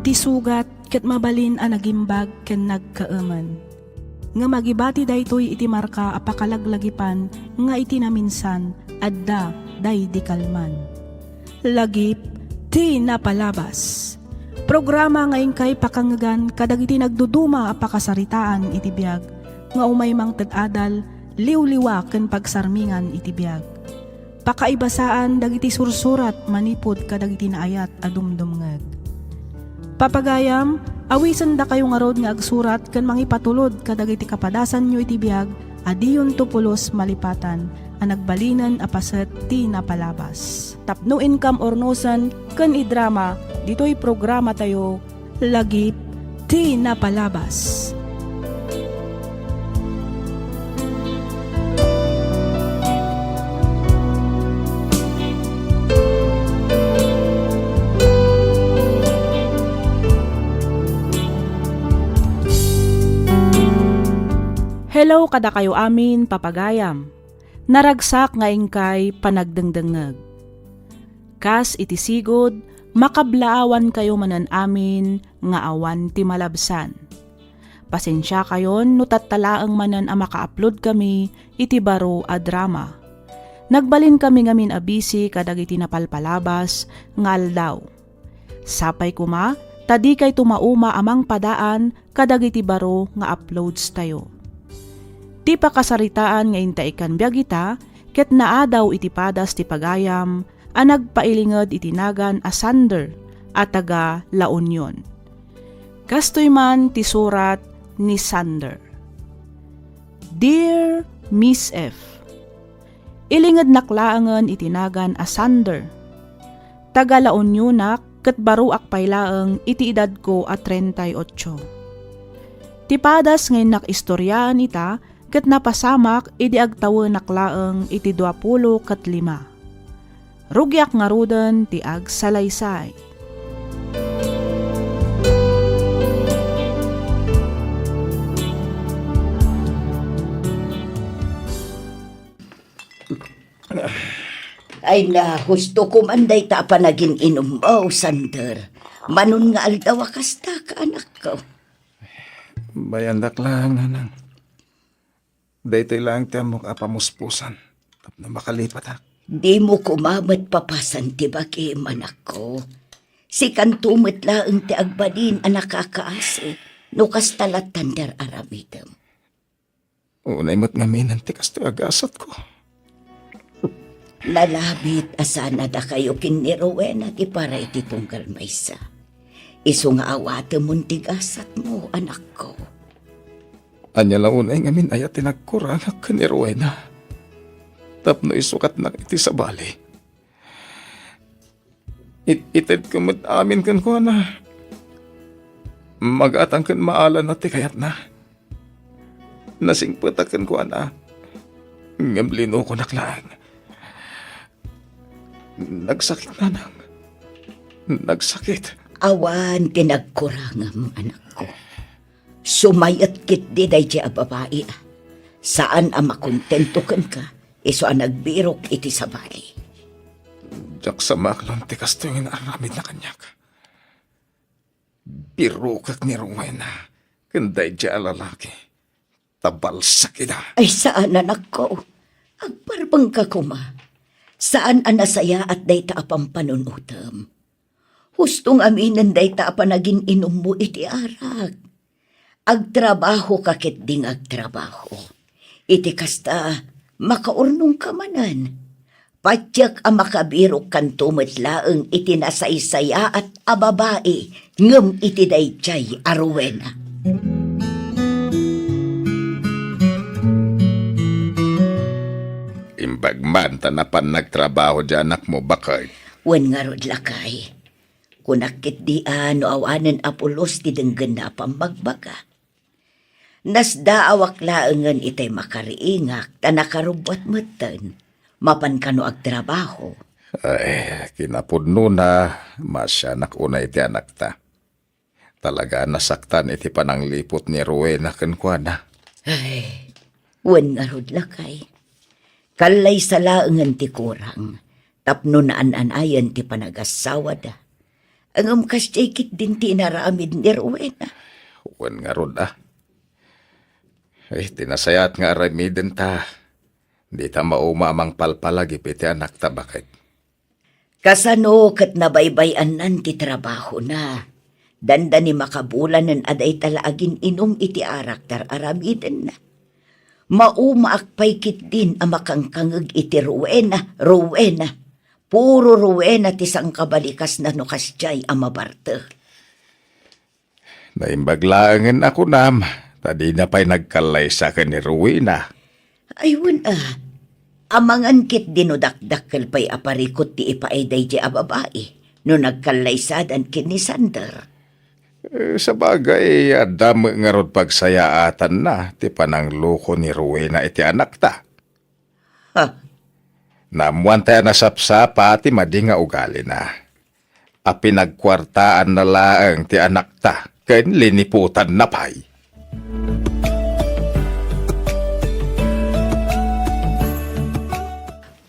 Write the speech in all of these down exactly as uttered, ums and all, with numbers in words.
Ti sugat ket mabalin a nagimbag ken nagkaemen. Ngem agibati daytoy iti marka a pakalaglagipan nga iti naminsan, adda daydi kalman. Lagip ti napalabas. Programa nga inkay pakangegan kadagiti nagduduma a pakasaritaan iti biag nga umay mangted adal, liwliwa ken pagsarmingan iti biag. Pakaibasaan dagiti sursurat manipud kadagiti naayat a dumdumngeg. Papagayam, awisendakayo ngarud nga agsurat ken mangipatulod kadagiti kapadasanyo iti biag a diyonto pulos malipatan a nagbalinen a paset ti napalabas. Tapno inkam urnosen ken idrama ditoy programatayo, Lagip ti Napalabas. Hello kadakayo amin, papagayam. Naragsak nga inkay panagdengdengngeg. Kas iti sigud, makablaawankayo manen amin nga awan ti malabsan. Pasensiakayon no tatta laeng manen a maka-upload kami iti baro a drama. Nagbalinkami ngamin a busy kadagiti napalpalabas nga aldaw. Sapay koma ta dikayto mauma a mangpadaan kadagiti baro nga uploads tayo. Ti pakasaritaan nga inta ikkan biag ita ket naadaw iti padas ti pagayam a nagpailinged iti nagan a Sander a taga La Union. Kastoy man ti surat ni Sander. Dear Miss F, Ilingednak laengen iti nagan a Sander. Taga La Unionak ket baroak pay laeng iti edadko a treinta y ocho. Ti padas nga innak istoriaan ita ket napasamak idi agtawenak laeng iti duapulo ket lima. Rugiak ngaruden ti agsalaysay. Ay na, husto ko man dayta a panagin-inummo, Sander. Manon nga aldaw a kasta ka, anakko. Bayandak laeng, nanang. Daytoy laeng ti ammok a pamuspusan tapno makalipatak. Dimo koma met papasan ti bagim, anakko. Sikanto met laeng ti agbalin a nakakaasi no kasta lattan ti ar-aramidem. Unay met ngamin ti kastoy a gasatko. Nalabit a saan a dakayo ken ni Rowena ti para iti tunggal maysa. Isu nga awatemon ti gasatmo, anakko. Ania la unay ngamin aya ti nagkurangak ken ni Rowena tapno isukatnak iti sabali? It-itedko met amin kenkuana. Magatang ken maalanna ti kayatna. Nasingpetak kenkuana, ngem linukonak laeng. Nagsakit, nanang. Nagsakit. Awan ti nagkurangam, anakko. Sumayat ketdi daydiay a babai, a. Saan a makontento kenka, isu a nagbirok iti sabali. Diak samaklon ti kastoy nga inaramidna kaniak. Birokek ni Rowena ken daydiay a lalaki. Ta balsak ida. Ay, saan, anakko. Agparbengka koma. Saan a nasayaat dayta a pampanunotem. Husto ngaminen dayta a panagin-inummo iti arak. Agtrabahoka ketdi nga agtrabaho. Iti kasta, makaurnongka manen. Patiek a makabirokkanto met laeng iti nasaysayaat a babai ngem iti daydiay a Rowena. Imbag man ta napan nagtrabaho ti anakmo, baket. Wen ngarud, lakay. Kunak ketdi a no awanen a pulos ti denggenna a pammagbaga. Nasdaawak laengen itay makariingak ta nakarubbuat metten. Mapan kano agtrabaho? Ay, kinapudnona, maasianak unay ti anakta. Talaga a nasaktan iti panangliput ni Rowena kenkuana. Ay, wen ngarud, lakay. Kallaysa laengen ti kurang tapno naan-anayen ti panagassawada. Ngem kasdiay ketdin ti inaramid ni Rowena. Wen ngarud, a. Eh, ti nasayaat nga aramiden ta, dita mauma a mangpalpalagip iti anakta, baket. Kasano ket nabaybay-annan ti trabahona? Dandani makabulanen a dayta la agin-inum iti arak ti ar-aramidenna. Maumaak pay ketdin a makangkangeg iti Rowena, Rowena. Puro Rowena ti sangkabalikasna no kasdiay a mabarte. Naimbag laengen a kunam, ta dina pay nagkallaysa ken ni Rowena. Ay, wen a. Amangan ketdin no dakdakkel pay a parikut ti ipaay daydiay a babai no nagkallaysadan ken ni Sander. Eh, sabagay, adda met ngarud pagsayaatanna ti panangloko ni Rowena iti anakta. Ha? Naammoantay a nasapsapa ti madi nga ugalina, a pinagkuartaanna laeng ti anakta ken liniputanna pay.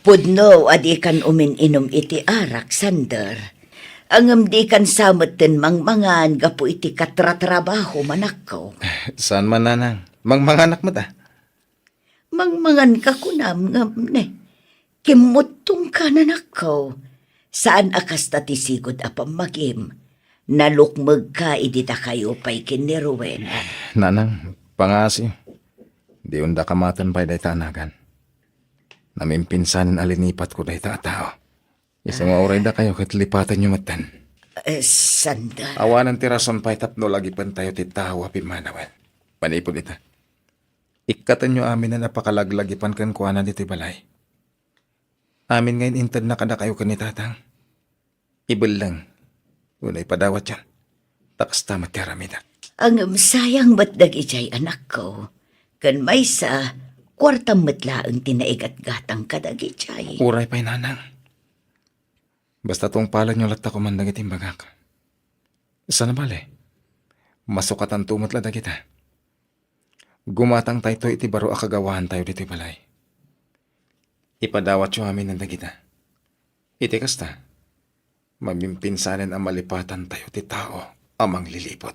Pudno a dikan umin-inum iti arak, Sander. Ngem dikan sa metten mangmangan gapu iti katratrabahom, anakko. Saan man, nanang. Mangmanganak met, a. Mangmanganka kunam ngem ne, kimmuttongka, nanakko. Saan a kasta ti sigud a pammagim. Nalukmegka idi dakayo pay ken ni Rowena. Nanang, pangngaasim. Didaka maten pay dayta a nagan. Namimpinsanen a linipatko dayta a tao. Isu nga uray dakayo ket lipatenyo metten. Eh, Sander. Awanen ti rason pay tapno lagipentayo ti tao a pimmanawen. Manipud ita, ikkatenyo aminen a pakalaglagipan kenkuana ditoy balay. Amin nga in-intedna kadakayo ken ni Tatang, ibelleng wenno ipadawatyon, ta kasta met ti aramidek. Ngem sayang met dagidiay, anakko. Ken maysa, kuartam met laeng ti naigatgatang kadagidiay. Uray pay, nanang. Basta tungpalenyo latta koman dagiti imbagak. Saan a bale, masukatanto met la dagita. Gumatangtayto iti baro a kagawaantayo ditoy balay. Ipadawatyo aminen dagita. Iti kasta, mamimpinsanen a malipatantayo ti tao a mangliliput.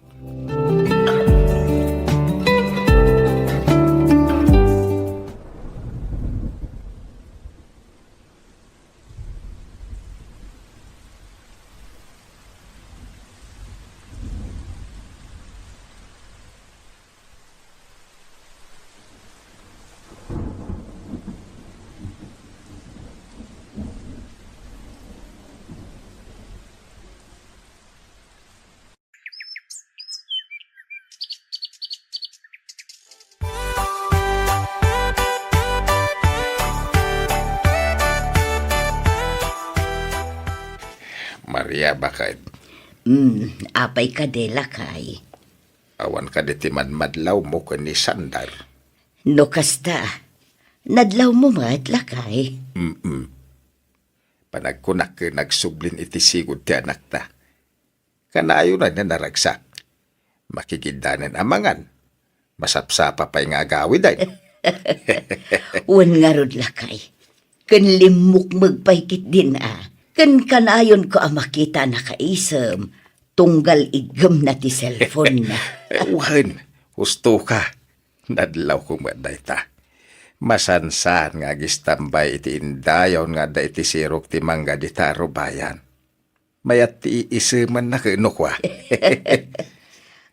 Maria, baket. Hmm, apay kadi, lakay? Awan kadi ti madmadlawmo ken ni Sander? No kasta, nadlawmo met, lakay? Mm-mm. Panagkunak ken nagsublin iti sigud ti anakta. Kanayon a naragsak. Makigiddanen a mangan. Masapsapa pay nga agawiden. Wen ngarud, lakay. Ken limmukmeg pay ketdin a. Ken kanayonko a makita a nakaisem, tunggal iggemna ti cellphone-na. Wen, hustoka. Nadlawko met dayta. Masansan nga agistambay iti indayon nga adda iti sirok ti mangga dita a rubayan. Mayat ti iisemanna ken no kua.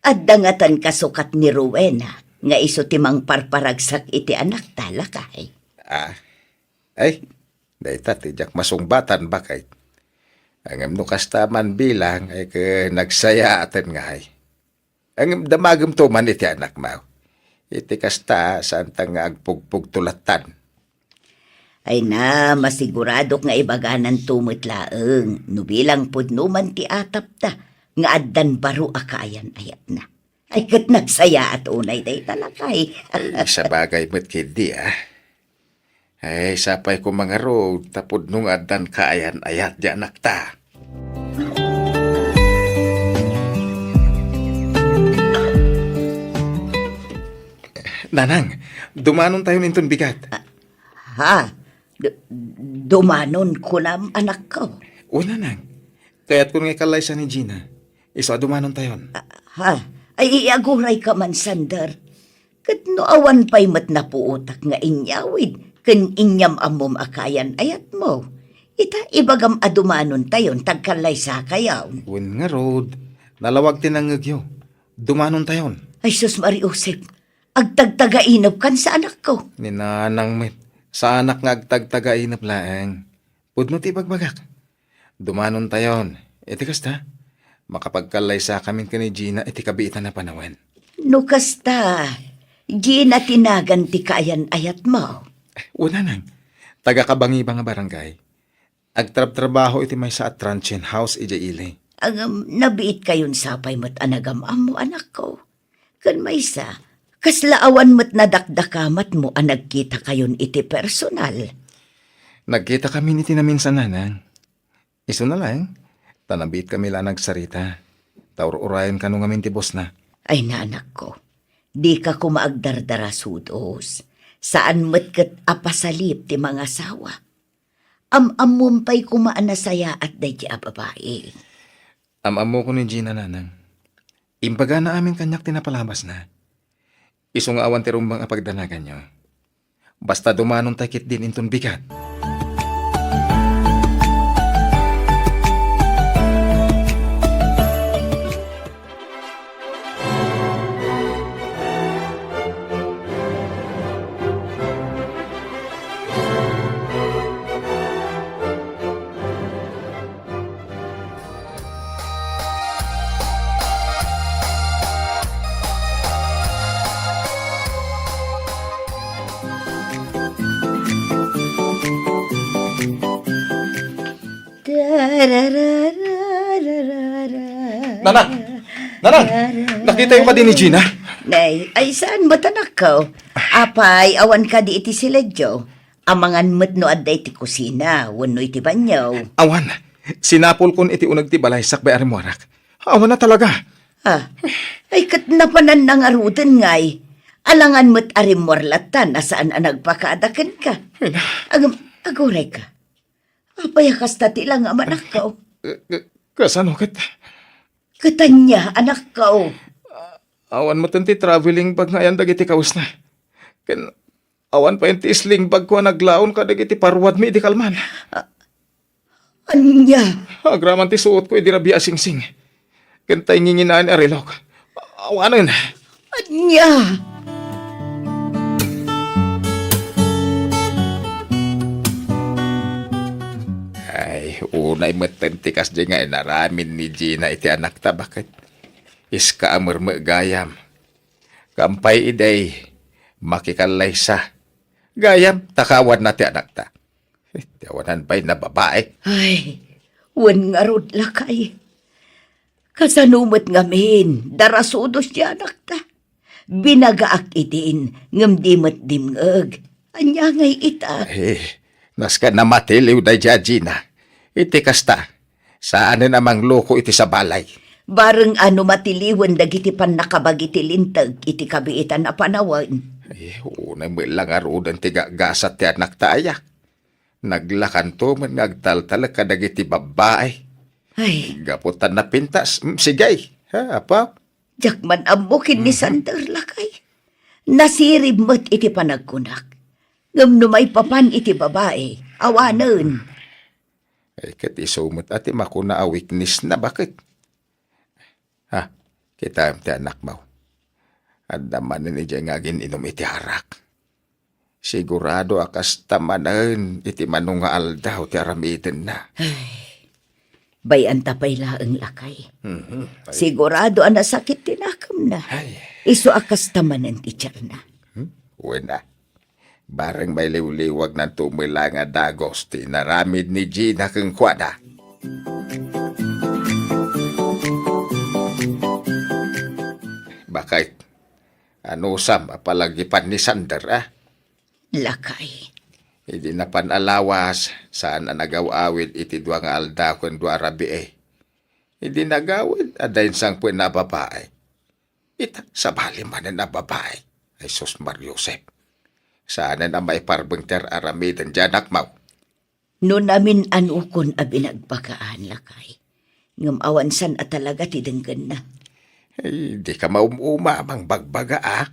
Adda ngatan kasukat ni Rowena nga isu ti mangparparagsak iti anakta, lakay? Ah. Ay, dayta ti diak masungbatan, baket. Ngem no kasta man bilang, ay ket nagsayaaten ngay. Ngem damagemto man iti anakmo. Iti kasta, saanta nga agpugpugto lattan. Ay na, masiguradok nga ibagananto met laeng no bilang pudno man ti atapta nga addan baro a kaayan-ayatna. Ay, ket nagsayaat unay dayta, lakay. Ay, sabagay met ketdi, a. Ay, sapay koma ngarud ta pudno nga addan kaayan-ayat ti anakta. Nanang, dumanontayon inton bigat. Ah, ha? Du-, dumanon kunam, anakko? O, nanang. Kayatkon nga ikallaysa ni Gina. Isu a dumanontayon. Ah, ha? Ay, iagurayka man, Sander. Ket no awan pay met napuotak nga inyawid ken inyam-ammom a kaayan-ayatmo, ita ibagam a dumanontayon ta agkallaysakayon. Wen ngarud, nalawag ti nangngegyo. Dumanontayon. Ay, sus, Mariusep, agtagtagainepkan sa anakko. Ni nanang met, saanak nga agtagtagainep laeng. Pudno ti ibagbagak. Dumanontayon. Iti kasta, makapagkallaysakamin ken ni Gina iti kabiitan a panawen. No kasta, Gina ti nagan ti kaayan-ayatmo. Wen, nanang, taga-Cabangiba nga barangay. Agtrabtrabaho iti maysa a transient house idiay ili. Ngem nabiitkayon sapay met a nagam-ammo, anakko. Ken maysa, kasla awan met nadakdakamatmo a nagkitakayon iti personal? Nagkitakamin iti naminsan, nanang. Isuna laeng, ta nabiitkami la a nagsarita. Ta ur-urayen kano ngamin ti bosna. Ay, nanakko, dika koma agdardarasudos. Saan met ket a pasalip ti mangasawa. Am-ammom pay koma a nasayaat daydi a babai. Am-ammokon ni Gina, nanang. Imbagana amin kaniak ti napalabasna. Isu nga awan ti rumbeng a pagdanaganyo. Basta dumanonta ketdin inton bigat. Nanang! Nanang! Nakitayo kadi ni Gina? Nay, ay saan met, anakko? Apay, awan kadi iti siledyo? Amangan met no adda iti kusina wenno iti banio. Awan. Sinapulkon iti uneg ti balay sakbay a rimmuarak. Awan a talaga. Ah, ay ket napananna ngaruden ngay. Alangan met a rimmuar latta a saan a nagpakada kenka. Ay na. Agam-, agurayka. Apay a kasta ti langam, anakko? Eh, eh, kasano ket? Ket ania, anakko? Awan met ti traveling bag nga ayan dagiti kawesna. Ken awan pay ti sling bag ko a naglaon kadagiti paruadmi idi kalman. Ah, ania? Agraman ti suot ko idi rabii a singsing. Ken ta inginginaen a relok. Awanen. Ania? Ay, unay metten ti kasdi nga inaramid ni Gina iti anakta, baket. Iska a merme gayam. Kampay idi, makikallaysa. Gayam, ta kawanna ti anakta. Eh, ti awanan pay na babae. Ay, wen ngarud, lakay. Kasano met ngamin, darasudos ti anakta? Binagaak idin, ngem di met dimngeg. Ania ngay ita? Eh, nasken a matiliw daydi a Gina. Iti kasta, saanen a mangloko iti sabalay. Bareng a no matiliwen dagiti pannakabagi ti linteg iti kabiitan a panawen. Eh, unay met la ngaruden ti gagasat ti anakta aya. Naglakanto met nga agtaltalek kadagiti babbai. Ay. Gapu ta napintas. Mm, sige. Ha, apo? Diak man ammo ken ni Sander, lakay. Nasirib met iti panagkunak. Ngem no maipapan iti babai, awanen. Ay, ket isu met a ti makuna a weakness na, baket. Ha, kitaem ti anakmo. Adda manen idiay nga agin-inum iti arak. Sigurado a kasta manen iti mano nga aldaw ti aramidenna. Ay, bay-anta pay laeng, lakay. Mhm. Ay. Sigurado a nasakit ti nakemna. Ay. Isu a kasta manen ti tiarna. Hmm? Wen a. Bareng mailiwliwagnanto met la nga dagus ti inaramid ni Gina kenkuana. Baket, anusam a palagipan ni Sander, a? Lakay. Idi napan a lawas, saan a nagaw-awid iti dua nga aldaw ken dua a rabii. Idi nagawid, adda insangpetna a babai. Ita, sabali manen a babai. Ay, sus, Mariusep. Saanen a maiparbeng ti ar-aramiden ti anakmo. No namin-anokon a binagbagaan, lakay, Ngem awan san a talaga ti denggenna. Ay, dika maum-uma a mangbagbaga, a?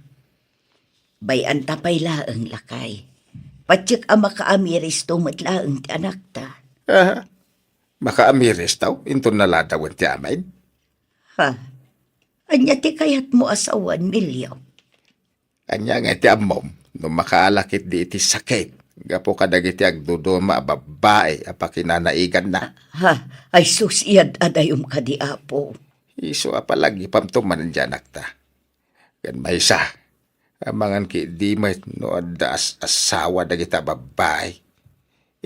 Bay-anta pay laeng, lakay. Patiek a makaamiristo met laeng ti anakta. Aha. Makaamiristo? Inton naladawen ti amin? Ha? Ania ti kayatmo a sawen, Melio? Ania nga iti ammom no makaala ketdi iti sakit gapu kadagiti agduduma a babbai a pakinanaiganna? Ha? Ay sus, iyad-adayom kadi, Apo. Isu a palagipamto manen diay anakta. Ken maysa, amangan ketdi met no adda as-asawa dagita babbai.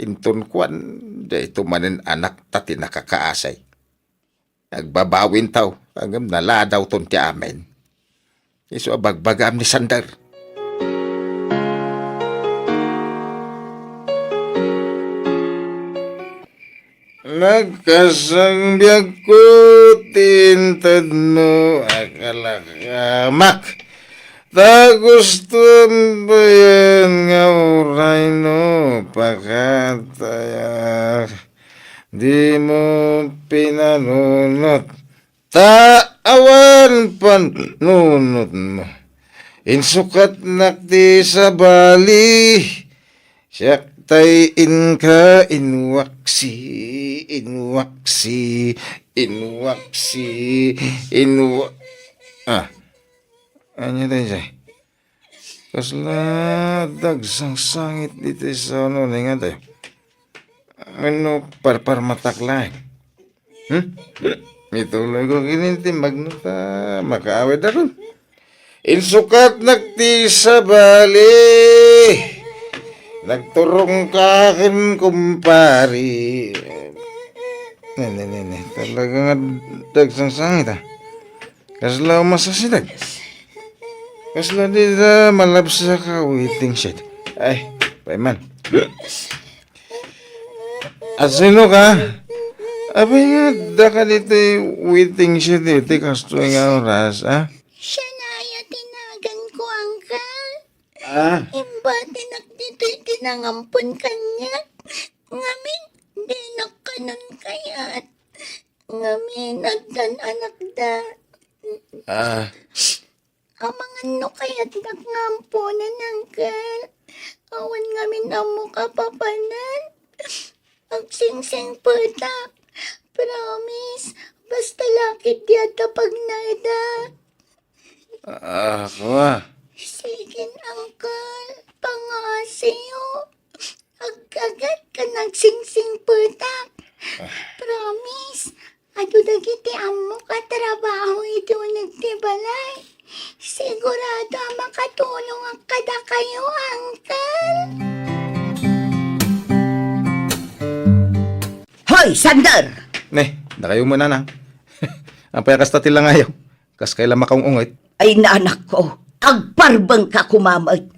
Inton kuan, dayto manen anakta ti nakakaasi. Agbabawintaw, ngem naladawton ti amin. Isu a bagbagaam ni Sander. Nagkasangbiagko ti intedmo a kalakamak. Ta gusto bayen nga uray no pakatayak, dimo pinanunot. Ta awan panunotmo. Insukatnak ti sabali. Siak tay inka, inwaksi, inwaksi, inwaksi, inwa-, ah. Ania daydiay? Kasla dagsangsangit ditoy sa uno, ningan tayo. Ano, parparmatak laeng. Hmm? Ituloy ko kini ti magno ta makaawid ako. Insukatnak ti sabali. Nagturong ka ken kumpari. Ne, ne, ne, ne. Talaga nga dagsangsangit, ah. Kasla umasasideg. Kasla di da malabsa ka waiting shed. Ay, pay man. Asino ka? Abay nga, da ka ditoy waiting shed iti kastoy nga oras, ah? Siya na aya ti naganko, Uncle. Ah? Imbatinak ditoy ti nangampon kaniak. Ngamin, dinak kanon kayat. Ngamin, addan anakda. Ah. Amangan no kayatdak nga amponan, Uncle. Awan ngamin ammok a papanan. Agsingsingpetak. Promise, basta lakit di adda pagnaedak. Ah, kua. Sige, Uncle. Pangaasiyo. Agkagat ken agsingsingpetak. Ah. Promise, adu dagiti ammok a trabaho iti uneg ti balay. Sigurado a makatulongak kadakayo, Uncle. Hoy, Sander! Ne, dakayo met, nanang. Apay a kasta ti langayo? Kas kayla makaung-unget? Ay, nanakko, agparbengka koma met.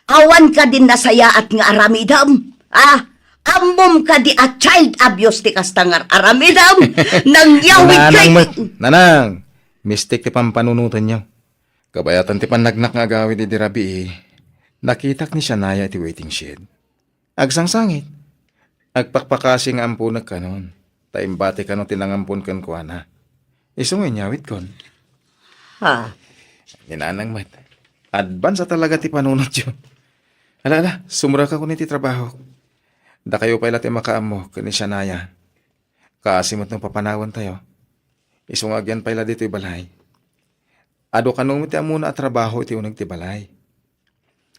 Awan kadi nasayaat nga aramidem? Ah, ammom kadi a child abuse ti kasta nga aramidem? Nangyawid kay met, nanang, mistik ti pampanunotenyo. Kabayatan ti pannagnak nga agawid idi rabii, nakitak ni Shania iti waiting shed. Agsangsangit. Agpakpakasi nga amponek kanon, ta imbati kano ti nangampon kenkuana. Isu nga inyawidkon. Ha? Ni nanang met. Advance a talaga ti panunotyo. Ala, ala, sumrekakon iti trabahok. Dakayo pay la ti makaammo ken ni Shania. Kaasi met no papanawentayo. Isu nga agyan pay la ditoy balay. Adu kano met ti ammona a trabaho iti uneg ti balay.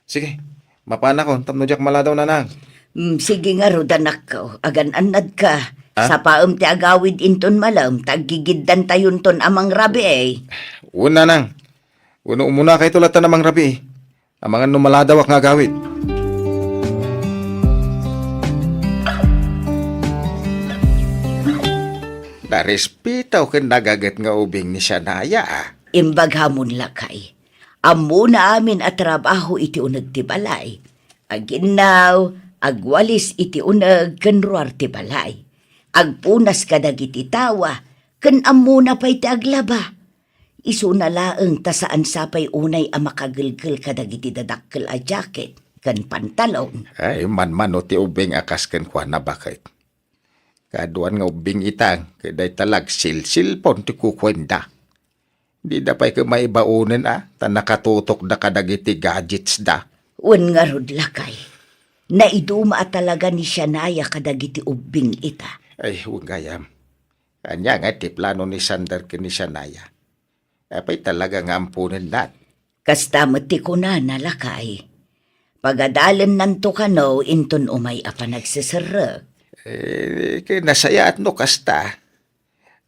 Sige, mapanakon tapno diak maladaw, nanang. Mm, sige ngarud, anakko, agan-annadka. Ah? Sapaem ti agawid inton malem, ta aggigiddan tayonton a mangrabii. Wen, nanang. Wenno umunakayto latta a mangrabii. Amangan no maladawak nga agawid. Narespetaw ken nagaget nga ubing ni Shania, ah. Imbagam lakay. Ammona amin a trabaho iti uneg ti balay. Aginnaw, agwalis iti uneg ken ruar ti balay. Agpunas kadagiti tawa, ken ammona pay ti aglaba. Isuna laeng ta saan sapay unay a makagelgel kadagiti dadakkel a jacket ken pantalon. Ay, manmano ti ubing a kas kenkuana, baket. Kaduan nga ubbing ita, ket dayta la agsilsilpon ti kukuenda. Dida pay ket maibaonen a, ta nakatutokda kadagiti gadgetsda. Wen ngarud, lakay, naiduma a talaga ni Shania kadagiti ubbing ita. Ay, wen gayam. Ania nga ti plano ni Sander ken ni Shania? Apay talaga nga amponenna? Kasta met ti kunana, lakay. Pagadalennanto kano inton umay a panagseserrek. Eh, ket nasayaat no kasta.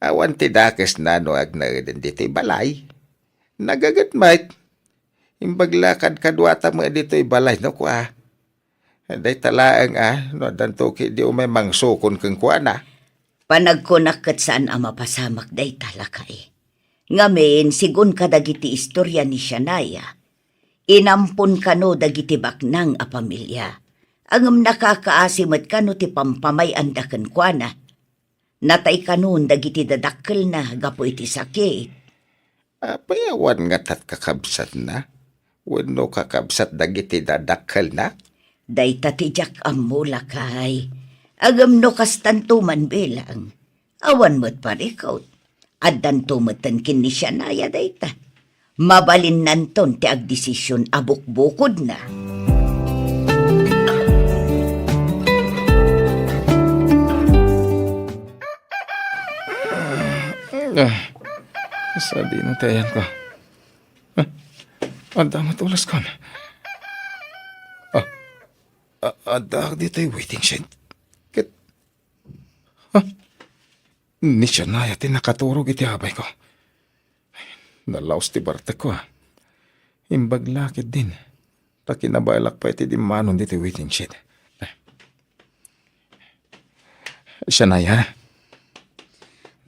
Awan ti dakesna no agnaeden ditoy balay. Nagaget met. Imbag la kadkaduata met ditoy balay no kua. Dayta laeng a, no addanto ketdi umay mangsukon kenkuana. Panagkunak ket saan a mapasamak dayta, lakay. Ngamin, segun kadagiti istorya ni Shania, inampon kano dagiti baknang a pamilia. Ngem nakakaasi met kano ti pampamay-anda kenkuana. Natay kanon dagiti dadakkelna gapu iti sakit. Apay awan ngata kakabsatna? Wenno kakabsat dagiti dadakkelna? Dayta ti diak ammo, lakay. Ngem no kastanto man bilang, awan met parikut. Addanto metten ken ni Shania dayta. Mabalinnanton ti agdesision a bukbukodna. Ah, sadino ti ayanko? Ah, adda met ulaskon. Ah, a-, addaak ditoy waiting shed. Ket, ah, ni Shania ti nakaturog iti abayko. Nalaos ti bartekko, ah. Imbag la ketdin, ta kinabaelak pay ti dimmanon ditoy waiting shed. Shania?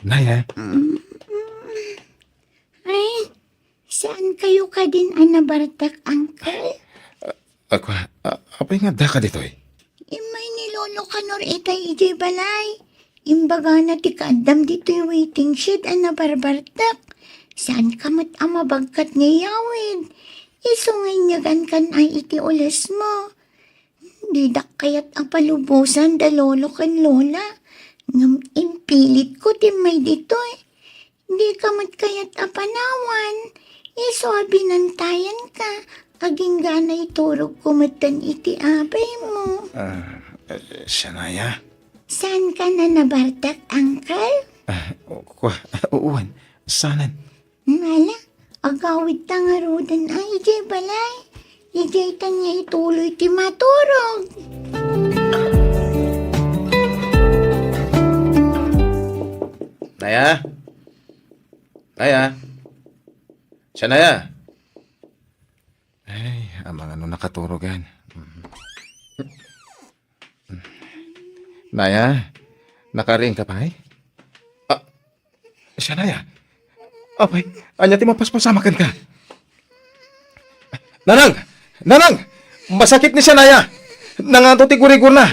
Naya? Mm. Ay, saan kayo kadin a nabartak, Uncle? Ako, a-, apay nga adda ka ditoy? Immay ni Lolo Kanor itay idiay balay. Imbagana ti kaaddam ditoy waiting shed a nabarbartak. Saan ka met a mabagkat nga iyawid? Isu nga inyagan kan ay iti ules mo. Didak kayat a palubosan da Lolo ken Lola. Ngem impilit ko ti immay ditoy. Di ka met kayat a panawan, isu a binantayan ka, agingga a naiturog ko metten iti abay mo. Ah, eh, Shania? Saan ka na nabartak, Uncle? Ah, o-, kwa, uwan, saanen? Ngala, agawid ta ngaruden a idiay balay. Idiay ta niya ituloy ti maturog. Naya? Naya? Shania? Ay, amangan no nakaturogan. Naya, nakariing ka pay? Ah, Shania? Apay, ania ti mapaspasamaken ka? Nanang! Nanang! Masakit ni Shania! Nangato ti gurigurna!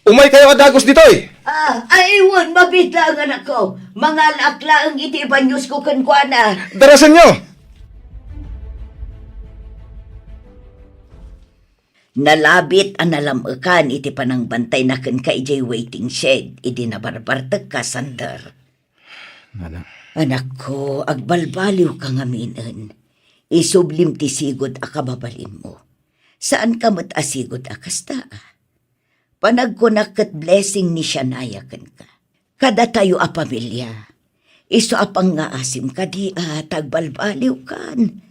Umay kayo a dagus ditoy! Ah, ay, wen, mabiit laeng, anakko. Mangalaak laeng iti ibanyos ko kenkuana. Darasenyo! Nalabit a nalam-ekan iti panangbantayna kenka idiay waiting shed idi nabarbartekka, Sander. Nanang. Anakko, agbalbaliwka ngaminen. Isublim ti sigud a kababalinmo. Saanka met a sigud a kasta, a. Panagkunak ket blessing ni Shania kenka. Kadatayo a pamilia, isu a pangngaasim kadi a ta agbalbaliwkan.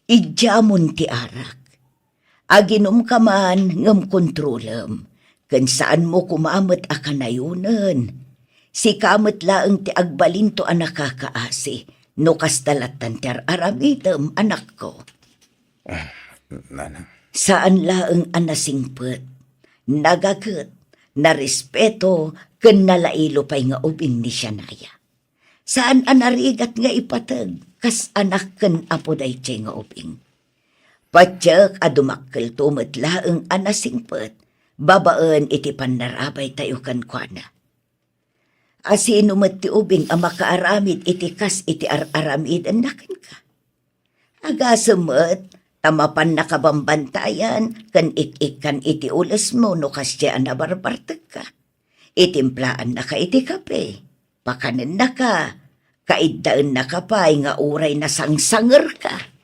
Idiamon ti arak. Aginumka man ngem kontrolem, ken saanmo koma met a kanayonen. Sika met laeng ti agbalinto a nakakaasi no kasta lattan ti ar-aramidem, anakko. Ah, nanang. Saan laeng a nasingpet, nagaget, narespeto, ken nalailo pay nga ubing ni Shania. Saan a narigat nga ipateg kas anak ken apo daytoy nga ubing. Patiek a dumakkelto met laeng a nasingpet babaen iti pannarabaytayo kenkuana. Asino met ti ubing a makaaramid iti kas iti ar-aramidenna kenka? Agasem met ta mapannaka bambantayan ken ik-ikkan iti ulesmo no kasdiay a nabarbartekka. Itimplaannaka iti kape, pakanennaka, kaiddaennaka pay nga uray nasangsangerka.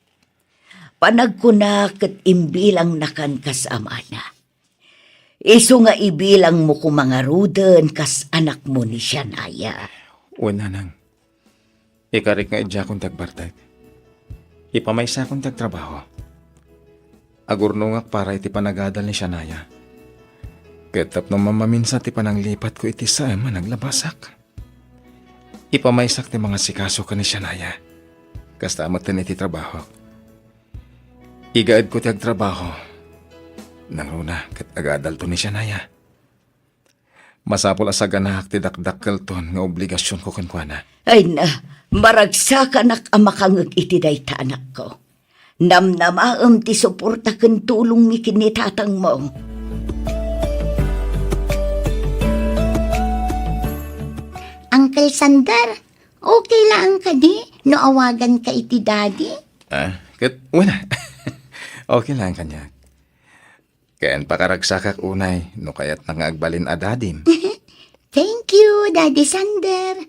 Panagkuna ket imbilangnakan kas amana. Isu nga ibilangmo koma ngaruden kas anakmo ni Shania. Wen, nanang. Ikarik nga idiakon ti agbartek. Ipamaysakon ti agtrabaho. Agurnongak para iti panagadal ni Shania. Ket tapno mammaminsan ti pananglipatko iti saem a naglabasak. Ipamaysak ti mangasikaso ken ni Shania. Kasta metten iti trabahok. Igaedko ti agtrabaho. Nangruna ket agadalto ni Shania. Masapul a saganaak ti dakdakkelton nga obligasionko kenkuana. Ay na, maragsakanak a makangeg iti dayta, anakko. Namnamaem ti suporta ken tulongmi ken ni tatangmo. Uncle Sander, okay lang kadi no awaganka iti daddy? Ah, ket, wala. Okay lang kaniak. Ken pakaragsakak unay no kayatna nga agbalin a dadim. Thank you, Daddy Sander.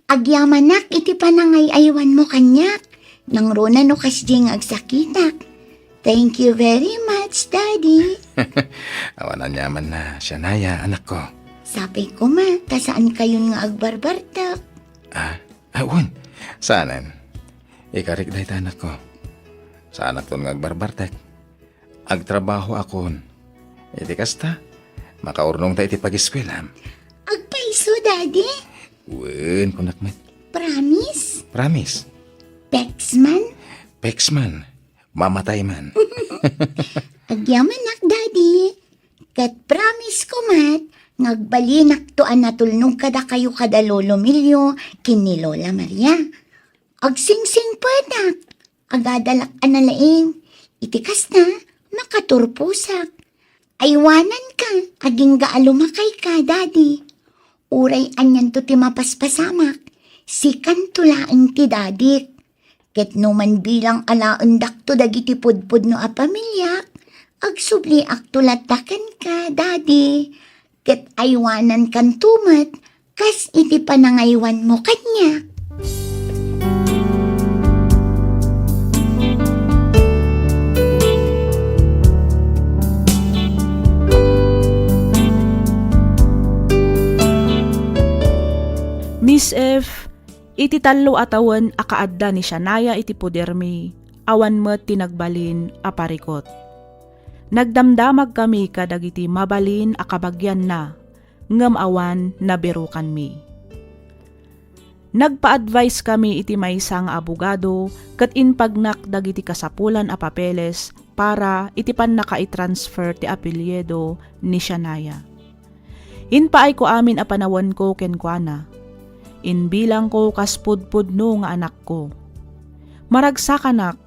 Agyamanak iti panangay-aywanmo kaniak. Nangruna no kasdi nga agsakitak. Thank you very much, Daddy. Awan aniamanna, Shania, anakko. Sapay koma, ta saan kayon nga agbarbartek. Ah, awan. Saanen. Ikarik dayta, anakko. Saanakton nga agbarbartek. Agtrabahoakon. Iti kasta, makaurnongta iti pagiskuelam. Agpayso, Daddy? Wen, kunak met. Promise? Promise. Peks man? Peks man. Mamatay man. Agyamanak, Daddy. Ket promise ko met nga agbalinakto a natulnog kadakayo kada Lolo Milio ken ni Lola Maria. Agsingsingpetak, agadalak a nalaing. Iti kasta, makaturposak. Aywananka, agingga a lumakayka, Daddy. Uray anianto ti mapaspasamak, sikanto laeng ti dadik. Ket no manbilang alaendakto dagiti pudpudno a pamiliak, agsubliakto latta kenka, Daddy. Ket aywanankanto met kas iti panangaywanmo kaniak. Miss F, iti tallo a tawen a kaadda ni Shania iti podermi, awan met ti nagbalin a parikot. Nagdamdamagkami kadagiti mabalin a kabagianna, ngem awan nabirukanmi. Nagpa-advise kami iti maysa nga abogado ket impagnak dagiti kasapulan a papeles para iti pannakaitransfer ti apelyido ni Shania. Impaayko amin a panawenko kenkuana. Inbilangko kas pudpudno nga anakko. Maragsakanak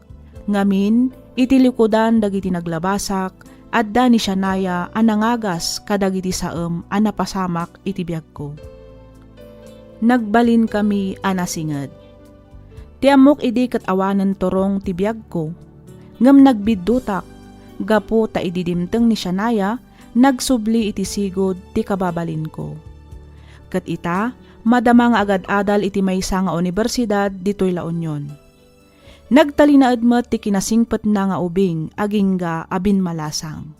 ngamin, iti likudan dagiti naglabasak, adda ni Shania a nangagas kadagiti saem a napasamak iti biagko. Nagbalinkami a nasinged. Ti ammok idi ket awanen turong ti biagko, ngem nagbiddutak gapu ta idi dimteng ni Shania, nagsubli iti sigud ti kababalinko. Ket ita, madama nga agad-adal iti maysa nga unibersidad ditoy La Union. Nagtalinaed met ti kinasingpetna nga ubing agingga a binmalasang.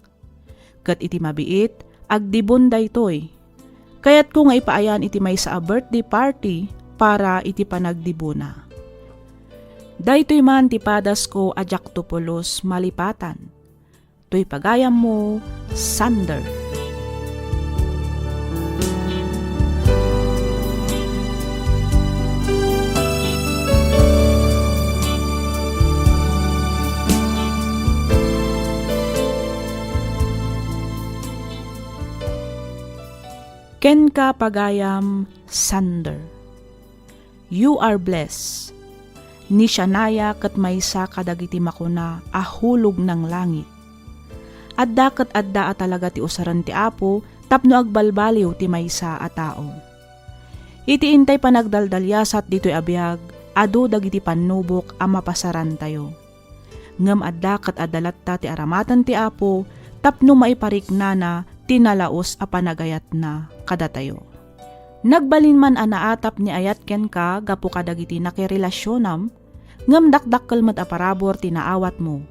Ket iti mabiit, agdibon daytoy. Kayatko nga ipaayan iti maysa a birthday party para iti panagdibona. Daytoy man ti padasko a diakto pulos malipatan. Toy pagayammo, Sander. Kenka, pagayam, Sander. You are blessed. Ni Shania ket maysa kadagiti makuna a hulog nang langit. Adda ket adda a talaga ti usaren ti Apo tapno agbalbaliw ti maysa a tao. Iti intay panagdaldaliasat ditoy a biag, adu dagiti pannubok a mapasarantayo. Ngem adda ket adda latta ti aramaten ti Apo tapno maipariknana ti nalaus a panagayatna kadatayo. Nagbalin man a naatap ni ayat kenka gapu kadagiti nakerelasionam, ngem dakdakkel met a parabur ti naawatmo.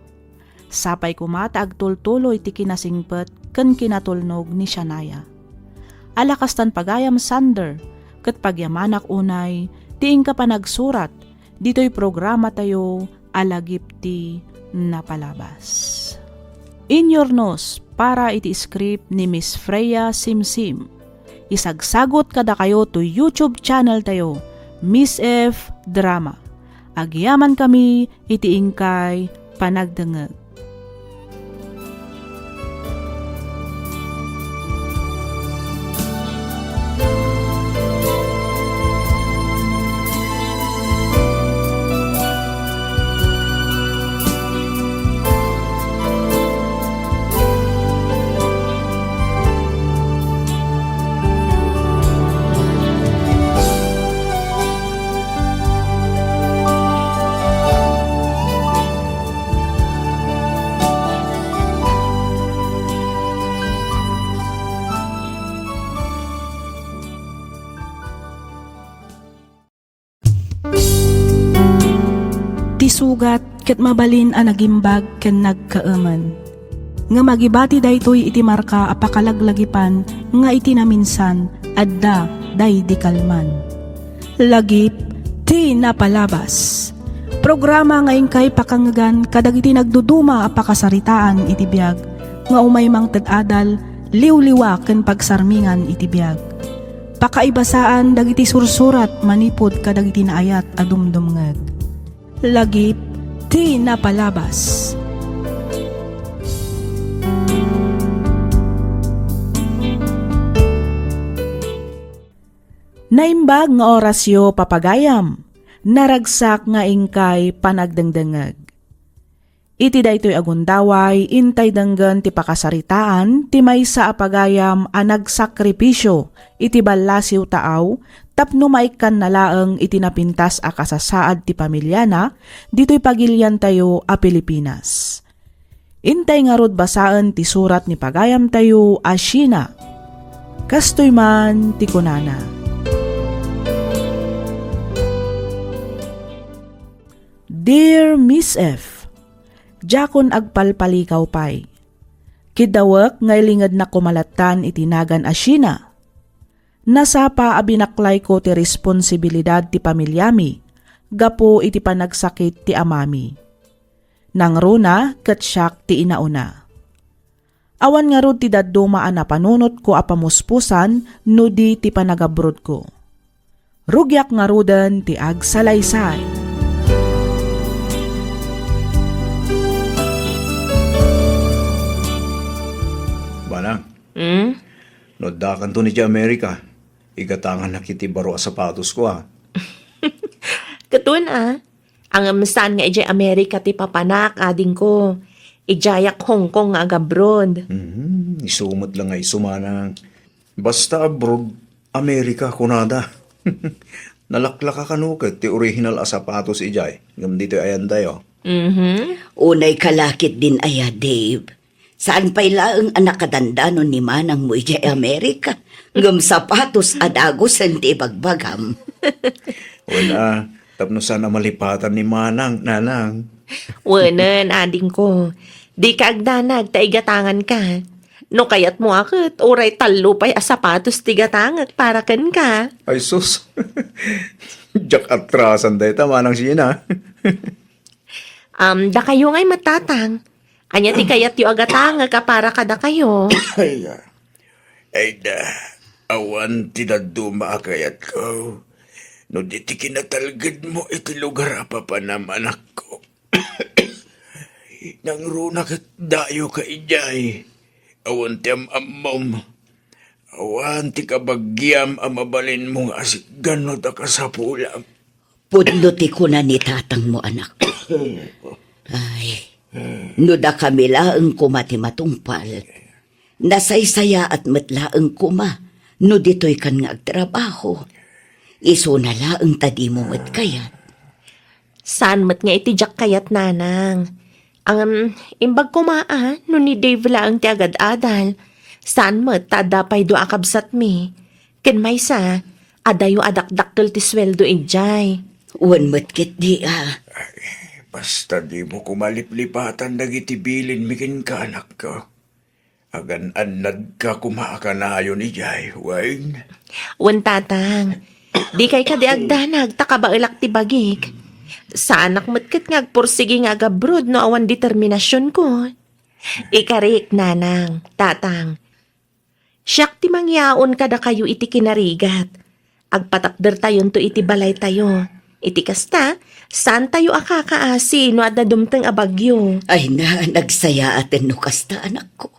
Sapay koma ta agtultuloy ti kinasingpet ken kinatulnog ni Shania. Ala kastan pagayam, Sander, ket pagyamanak unay ti inka panagsurat ditoy programatayo a Lagip ti Napalabas. Inyurnos para iti script ni Miss Freya Simsim. Isagsagot kadakayo to YouTube channel tayo, Miss F Drama. Agyamankami iti inkay panagdengngeg. Ti sugat ket mabalin a nagimbag ken nagkaemen. Ngem agibati daytoy iti marka a pakalaglagipan nga iti naminsan, adda daydi kalman. Lagip ti Napalabas. Programa nga inkay pakangegan kadagiti nagduduma a pakasaritaan iti biag nga umay mangted adal, liwliwa ken pagsarmingan iti biag. Pakaibasaan dagiti sursurat manipud kadagiti naayat a dumdumngeg. Lagip ti Napalabas. Naimbag nga orasyo, papagayam. Naragsak nga inkay panagdengdengngeg. Iti daytoy a gundaway, intay denggen ti pakasaritaan ti maysa a pagayam a nagsakripisio iti ballasiw taaw tapno maikkanna laeng iti napintas a kasasaad ti pamiliana ditoy pagiliantayo a Pilipinas. Intay ngarud basaen ti surat ni pagayamtayo a Sheena. Kastoy man ti kunana, Dear Miss F, diakon agpalpalikaw pay. Kiddawek nga ilingednak koma lattan iti nagan a Sheena. Nasapa a binaklayko ti responsibilidad ti pamiliami gapu iti panagsakit ti amami. Nangruna ket siak ti inauna. Awan ngarud ti dadduma a napanunotko a pamuspusan no di ti panagabrodko. Rugiak ngaruden ti agsalaysay. Manang, Hmm? No addakanto idiay Amerika, igatangannak iti baro a sapatosko, a. Ket wen, a. Ngem saan nga idiay Amerika ti papanak, adingko. Idiayak Hong Kong nga agabroad. Hmm, isu met la nga isu, Manang. Basta abroad, Amerika, kunada. Nalaklaka kano ket ti original a sapatos idiay, ngem ditoy ayantayo. Mhm. Unay ka la ketdin aya, Dave. Saan pay laeng a nakadandanon ni manangmo idiay Amerika, ngem sapatos a dagusen ti ibagbagam. Wen, a, tapno saan a malipatan ni manang, nanang. Wenen, adingko. Dika agdanag ta igatanganka. No kayatmo a ket, uray tallo pay a sapatos ti igatangek para kenka. Ay sus. Diak atrasan dayta, Manang Sheena. Um, dakayo ngay met, Tatang. Ania ti kayatyo a gatangek a para kadakayo? Ay, ah. Ay da, awan ti dadduma a kayatko. No di ti kinatalgedmo iti lugar a papanam, anakko. Nangruna ket dayoka idiay. Awan ti am-ammom. Awan ti kabagiam a mabalinmo nga asiggan no ta kasapulam. Pudno ti kuna ni tatangmo, anakko. Ay, no dakami laeng koma ti matungpal, nasaysayaat met laeng koma no ditoykan nga agtrabaho. Isuna laeng ta dimo met kayat. Saan met nga iti diak kayat, nanang. Ngem, imbag koma a no ni Dave laeng ti agad-adal. Saan met ta adda pay dua a kabsatmi. Ken maysa, adayo a dakdakkel ti sueldo idiay. Wen met ketdi a. Ay, basta dimo koma liplipatan dagiti bilinmi kenka, anakko. Agan-annadka koma a kanayon idiay, wen? Wen, tatang. Dikay kadi agdanag ta kabaelak ti bagik. Saanak met ket nga agpursigi nga agabroad no awan determinasionko. Ikarik, nanang, tatang. Siak ti mangyaon kadakayo iti kinarigat. Agpatakdertayonto iti balaytayo. Iti kasta, saantayo a kakaasi no adda dumteng a bagyo. Ay na, nagsayaaten no kasta, anakko.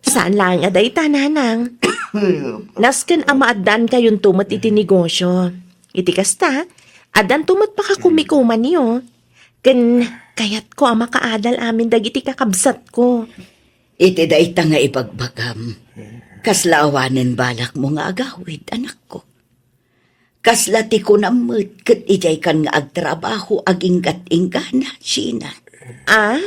Saan laeng a dayta, nanang. Nasken a maaddaankayon met iti negosio. Iti kasta, addanto met pakakumikumanyo. Ken kayatko a makaadal amin dagiti kakabsatko. Iti dayta nga ibagbagam, kasla awanen balakmo nga agawid, anakko? Kasla ti kunam met ket idiaykan nga agtrabaho aginggat-inggana, Sheena? Ah?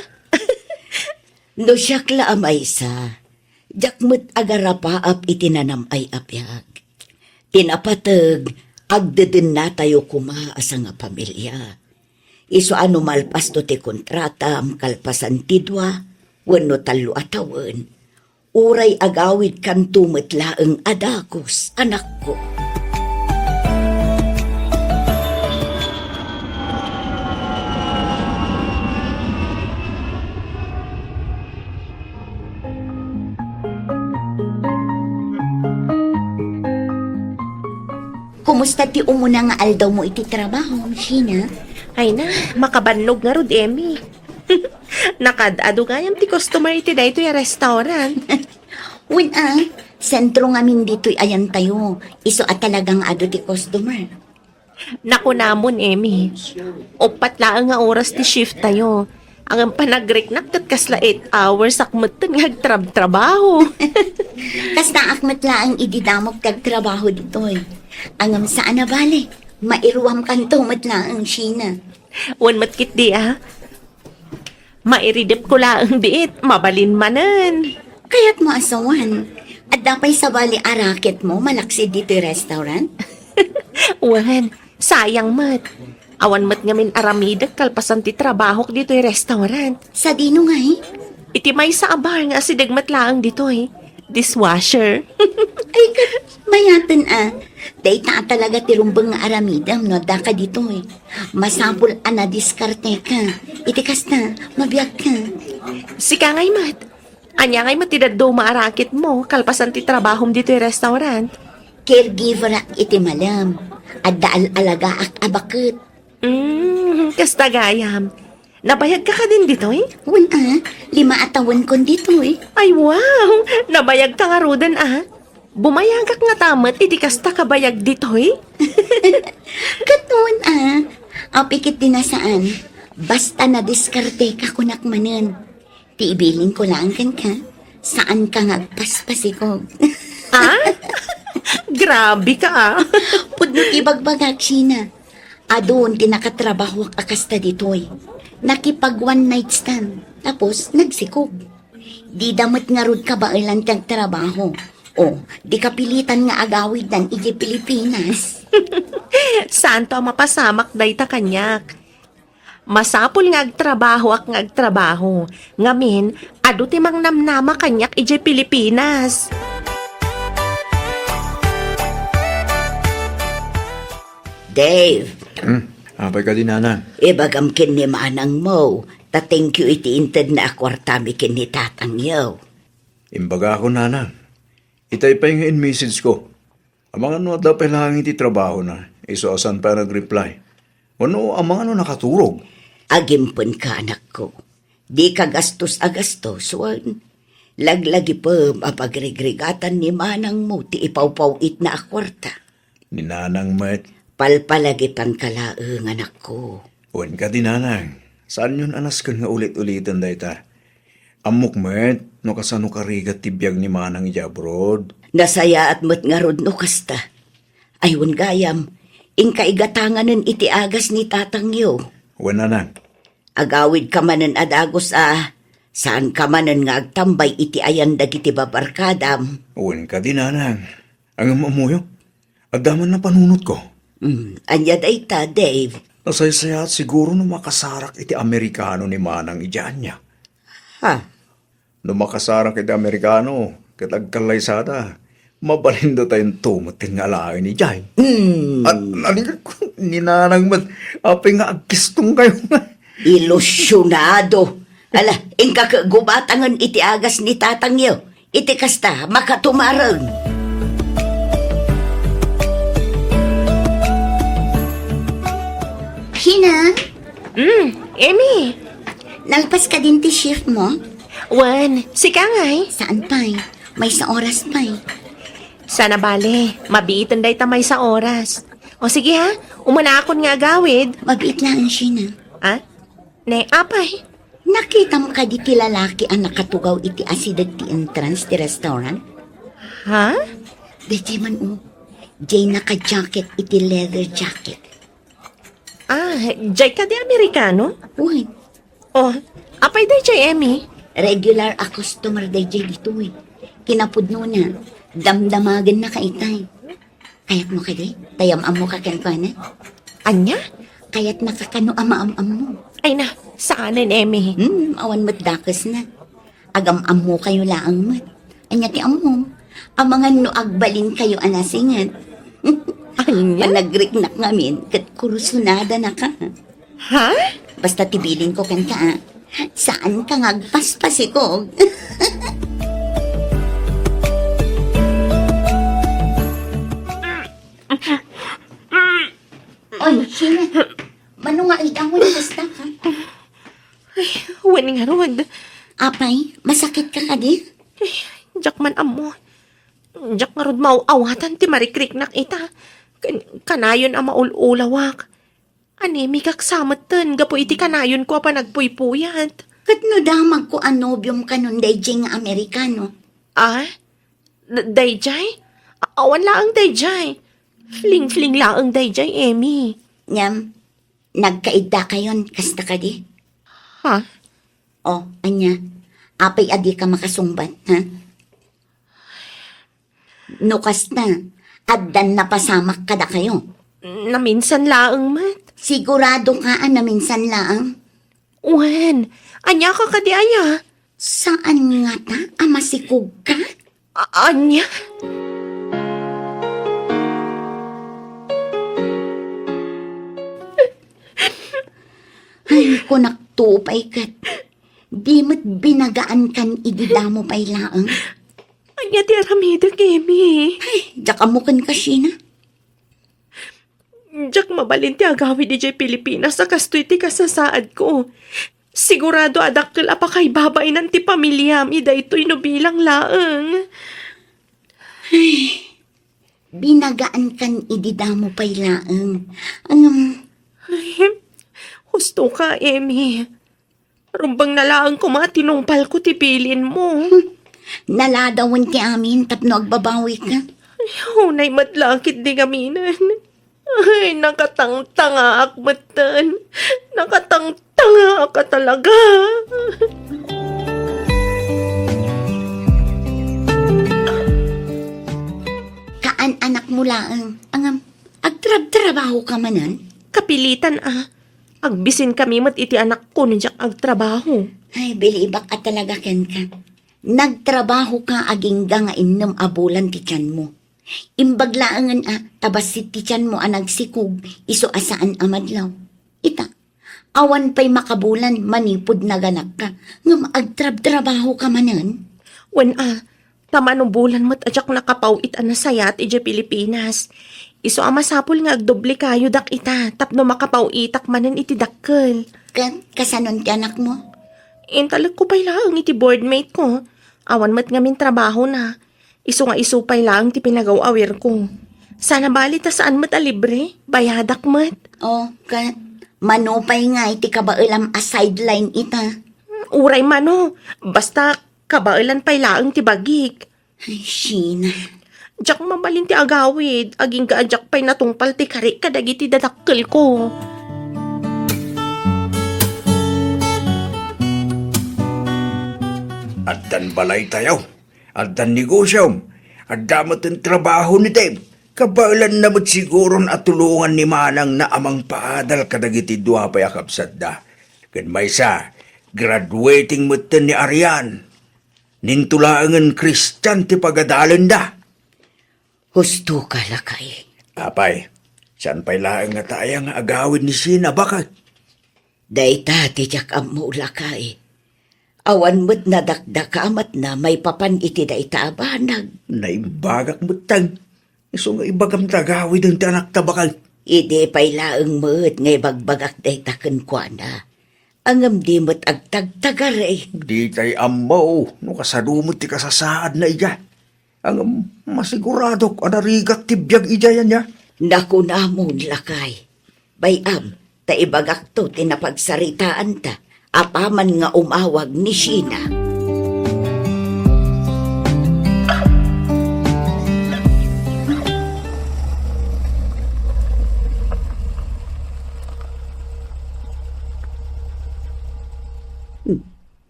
No siak la a maysa, diak met agarapaap iti nanam-ay a biag. Ti napateg, agdedennatayo koma a sangapamilia. Isu a no malpasto ti kontratam kalpasan ti dua wenno tallo a tawen, uray agawidkanto met laeng a dagus, anakko. Kumusta ti umuna nga aldawmo iti trabaho, Sheena? Ay na, makabannog ngarud, Emmy. Nakaad-ado gayam ti customer iti daytoy a restaurant. Wen a, sentro ngamin ditoy ayantayo. Isu a talaga nga adu ti customer. Nakunamon, Emmy. Uppat laeng nga oras ti shift tayo. Ang panagriknak ket kasla eight hours ak metten nga agtrabtrabaho. Kastaak met laeng idi damok ti agtrabaho ditoy. Ngem saan a bale, mairuamkanto met laeng, Sheena. Wen met ketdi a. Mairidepko laeng biit, mabalin manen. Kayatmo a sawen, adda pay sabali a racketmo malaksid ditoy restaurant? Wen, sayang met. Awan met ngamin aramidek kalpasan ti trabahok ditoy restaurant. Sadino ngay? Iti maysa a bar nga asideg met laeng ditoy. Dishwasher. Ay, ket mayaten a. Dayta a talaga ti rumbeng nga aramidem no addaka ditoy. Masapul a nadiskarteka. Iti kasta, mabiagka. Sika ngay met. Ania ngay met ti dadduma a racketmo kalpasan ti trabahom ditoy restaurant? Caregiverak iti malem. Adda al-alagaak a baket. Mm, kasta gayam. Nabayagka kadin ditoy? Wen a, lima a tawenkon ditoy. Ay, wow! Nabayagka ngaruden a. Bumayagak ngata met iti kasta kabayag ditoy? Ket wen a, apikit di nasaan. Basta nadiskarteka kunak manen. Ti ibilin ko laeng kenka, saanka nga agpaspasikog. Ah? Grabe ka, ah. Pudno ti bagbagak, Sheena. Adun ti nakatrabahoak a kasta ditoy. Nakipag one night stand, tapos nagsikog. Dida met ngarud kabaelan ti agtrabaho. O, di kapilitan nga agawiddan iti Pilipinas. Saanto a mapasamak dayta kaniak. Masapul nga agtrabahoak nga agtrabaho. Ngamin, adu ti mangnamnama kaniak idiay Pilipinas. Dave. Hmm, apay kadi, nanang? Ibagam ken ni manangmo, ta thank you iti intedna a kuartami ken ni tatangyo. Imbagakon, nanang. Itay pay nga in-message ko. Amangan no adda pay laeng iti trabahona, isu a saan pay a nag-reply. Wenno amangan no nakaturog. Agimpenka, anakko. Dika gastos a gastos, wen. Laglagipem a pagrigrigatan ni manangmo ti ipawpaw-itna a kuarta. Ni nanang met. Palpalagipanka laeng, anakko. Wen kadi, nanang, saanyon a nasken nga ulit-uliten dayta. Ammok met no kasano karigat ti biag ni manang idiay abroad. Nasayaat met ngarud no kasta. Ay, wen gayam, inka igatanganen iti agas ni tatangyo. Wen, nanang. Agawidka manen a dagus a Saanka manen nga agtambay iti ayan dagiti babarkadam. Wen kadi, nanang. Ngem ammoyo, adda man napanunotko. Mm, ania dayta, Dave? Nasaysayaat siguro no makasarak iti Amerikano ni Manang idiay ania. Ha? No makasarak iti Amerikano ket agkallaysada, mabalinda tayo met nga alaen idiay. Mm. At nalingag ko, ni Nanang met, apay nga agkistongkayo nga. Ilusionado. Ala, inka ket gubatangen iti agas ni tatangyo. Iti kasta, makatumareng. Hina? Mm, Emmy. Nalpas kadin ti shift mo? Wen, sika ngay? Saan pay? Maysa oras pay. Sana bale, mabiiten dayta maysa oras. O sige ha, umunakon nga agawid. Mabiit laeng, Sheena. Ah? Ne, apay? Nakitam kadi ti lalaki a nakatugaw iti asideg ti entrance ti restaurant? Ha? Daydiay man, o. Diay naka-jacket iti leather jacket. Ah, diay kadi Amerikano? Wen. Oh, apay daydiay, Emmy? Regular a customer daydiay ditoy. Kinapudnona, damdamagenna ka itay. Kayatmo kadi? Ta am-ammoka kenkuana? Ania? Kayatna ka kano a maam-ammo? Ay na, saanen, Emmy. Hmm, awan met dakesna. Agam-ammokayo laeng met. Ania ti ammom? Amangan no agbalinkayo a nasinget. Ania? Panagriknak ngamin, ket kursunada na ka. Ha? Basta ti bilinko kenka, a, saanka nga agpaspasikog. Oy, Sheena, mano nga aldaw nga kasta ka? Ay, wen ngarud. Apay, masakit ka kadi? Ay, diak man ammo. Diak ngarud maaw-awatan ti marikriknak ita. Kan-, kanayon a maul-ulawak. Anemikak sa metten gapu iti kanayonko a panagpuypuyat. Ket no damagko a nobiom kanon daydiay nga Amerikano? Ah? D-, daydiay? A-, awan laeng daydiay. Fling-fling laeng daydiay, Emmy. Ngem, nagkaiddakayon, kasta kadi? Ha? O, ania? Apay a dika makasungbat, ha? No kasta, addan napasamak kadakayo? Naminsan laeng met. Sigurado ka a naminsan laeng? Wen, ania ka kadi aya? Saan ngata a masikog ka? A-, ania? Ay, kunak to pay ket. Di met binagaan kan idi damo pay laeng. Ania ti aramidek, Emmy? Ay, diak ammo ken kasina. Diak mabalin ti agawid idiay Pilipinas a kastoy ti kasasaadko. Sigurado a dakkel a pakaibabaenan ti pamiliam idaytoy no bilang laeng. Ay, binagaan kan idi damo pay laeng. Ngem, ay, husto ka, Emmy. Rumbeng na laeng koma a tinungpalko ti bilinmo. Hmm. Naladawen ti amin tapno agbabawika. Ay, unay met la ketdi ngaminen. Ay, nakatangtangaak metten. Nakatangtangaak a talaga. Kaan-anakmo laeng, ngem agtrabtrabaho ka manen? Kapilitan a. Agbisinkami met iti anakko no diak agtrabaho. Ay, bilibak a talaga kenka. Nagtrabaho ka agingga nga innem a bulan ti tianmo. Imbag laengen a ta bassit ti tianmo a nagsikog isu a saan a madlaw. Ita, awan pay makabulan manipud naganakka, ngem agtrabtrabaho ka manen? Wen a, ta mano bulan met a diak nakapaw-it a nasayaat idiay Pilipinas. Isu a masapul nga agdoble kayo dak ita tapno makapaw-itak manen iti dakkel. Ket kasanon ti anakmo? Intalekko pay laeng iti boardmate ko. Awan met ngamin trabahona. Isu nga isu pay laeng ti pinagaw-awirko. Sana bali ta saan met a libre, bayadak met. O, ket mano pay ngay ti kabaelam a sideline ita? Uray mano, basta kabaelan pay laeng ti bagik. Ay, Sheena. Diak mabalin ti agawid, agingga a diak pay natungpal ti karik kadagiti dadakkelko. Addan balaytayo, addan negosiom, adda met ti trabaho ni Dave. Kabaelanna met siguron a tulongan ni manangna a mangpaadal kadagiti dua pay a kabsatda. Ken maysa, graduating metten ni Arian. Ninto laengen Kristian ti pagadalenda. Husto ka, lakay. Apay, saan pay laeng nga taya nga agawid ni Sina, bakay? Dayta ti diak ammo, lakay. Awan met nadakdakamatna maipapan iti dayta a banag. Naimbagak met, tay. Isu nga ibagam ta agawiden ti anakta, bakay. Idi pay laeng met nga ibagbagak dayta kenkuana. Ngem di met agtagtagari. Ditay ammo no kasano met ti kasasaadna idiay. Ngem masiguradok a narigat ti biag idiay ania. Nakunamon, lakay. Bay-am, ta ibagakto ti napagsaritaanta apaman nga umawag ni Sheena. Hmm.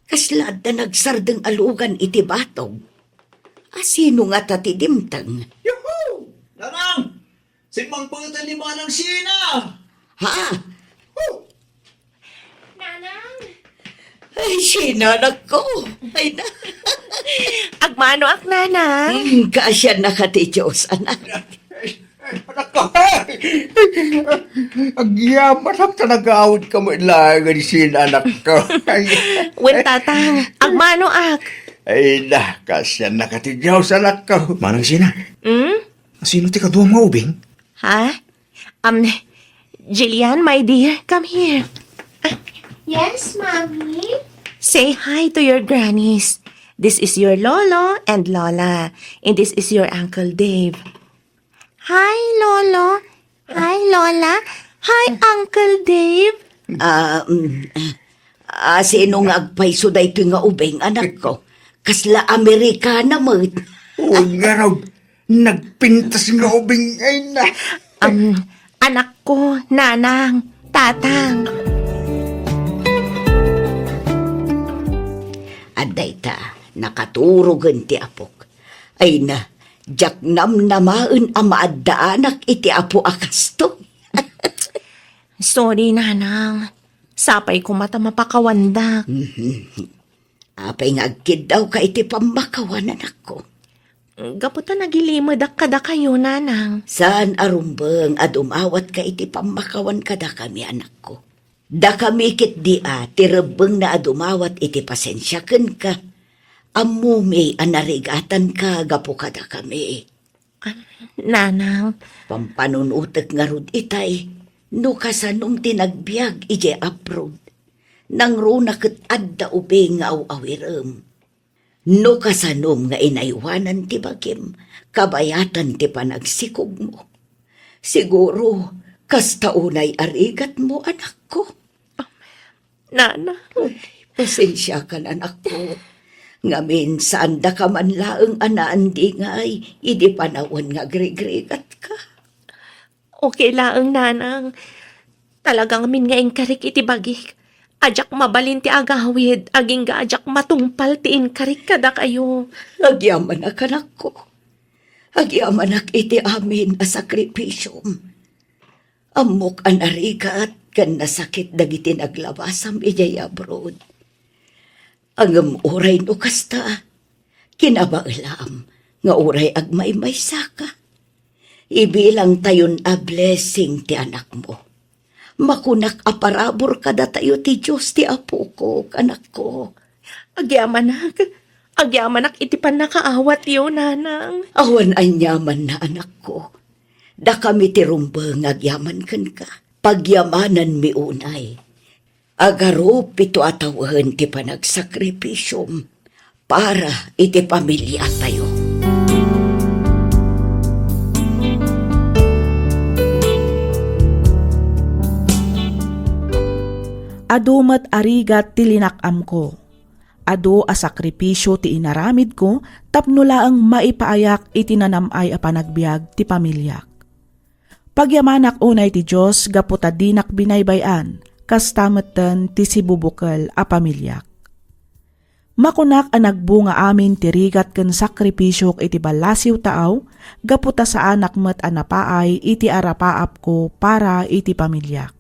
Kasla adda nagsardeng a lugan iti batog. A sino ngata ti dimteng? Yuhu! Nanang! Simmangpeten ni Manang Sheena! Ha? Huh! Nanang! Ay, Sheena, anak ko. Ay, na. Agmanoak, Nanang. Hmm, kaasian na ka ti Diyos, anak. Anak ko. Agyamanak ta nagawid ka met laeng ni Sheena, anak ko. Wen, Tatang, agmanoak. Ay, na, kaasian na ka ti Diyos, anak ko. Manang Sheena. Hmm? Sino ti kaduam nga ubing? Ha? Um, Jillian, my dear, come here. Ah, yes, Mommy? Say hi to your grannies. This is your Lolo and Lola. And this is your Uncle Dave. Hi, Lolo. Hi, Lola. Hi, Uncle Dave. Ah, mm, ah, sino nga agpayso daytoy nga ubing, anak ko? Kasla Amerikana met. Oo, ngarud. Nagpintas nga ubing ay na. Um, anak ko, nanang, tatang. Adayta, nakaturogen ti apok. Ay na, diak namnamaen a maaddaanak iti apo a kastoy. Sorry, nanang. Sapay koma ta mapakawandak. Mhm. Apay nga agkiddawka iti pammakawan, anakko? Gapu ta nagilimedak kadakayo, nanang. Saan a rumbeng a dumawatka iti pammakawan kadakami, anakko. Dakami ketdi a ti rebbengna a dumawat iti pasensia kenka. Ammomi a narigatanka gapu kadakami. Ah, nanang. Pampanunotek ngarud itay, no kasanom ti nagbiag idiay abroad. Nangruna ket adda ubing nga aw-awirem. No kasanom nga inaywanan ti bagim, kabayatan ti panagsikogmo. Siguro, kasta unay a rigatmo, anakko. Nanang. Ay, pasensiakan, anakko. Ngamin, saandaka man laeng a naandingay idi panawen nga agrigrigatka. Okay laeng, nanang. Talaga ngamin nga inkarik iti bagik. A diak mabalin ti agawid, agingga a diak matungpal ti inkarik kadakayo. Agyamanak, anakko. Agyamanak iti amin a sakripisiom. Ammok a narigat ken nasakit dagiti naglabasam idiay abroad. Ngem uray no kasta, kinabaelam nga uray agmaymaysaka. Ibilangtayon a blessing ti anakmo. Makunak a parabur kadatayo ti Dios ti apokok, anakko. Agyamanak, agyamanak iti pannakaawatyo, nanang. Awan aniamanna, anakko. Dakami ti rumbeng nga agyaman kenka. Pagyamananmi unay. Agarup ito a tawen ti panagsakripisom para iti pamiliatayo. Adu met a rigat ti linak-amko. Adu a sakripisio ti inaramidko tapno laeng maipaayak iti nanam-ay a panagbiag ti pamiliak. Pagyamanak unay ti Dios gapu ta dinak binaybay-an, kasta metten ti sibubukel a pamiliak. Makunak a nagbunga amin ti rigat ken sakripisiok iti ballasiw taaw, gapu ta saanak met a napaay iti arapaapko para iti pamiliak.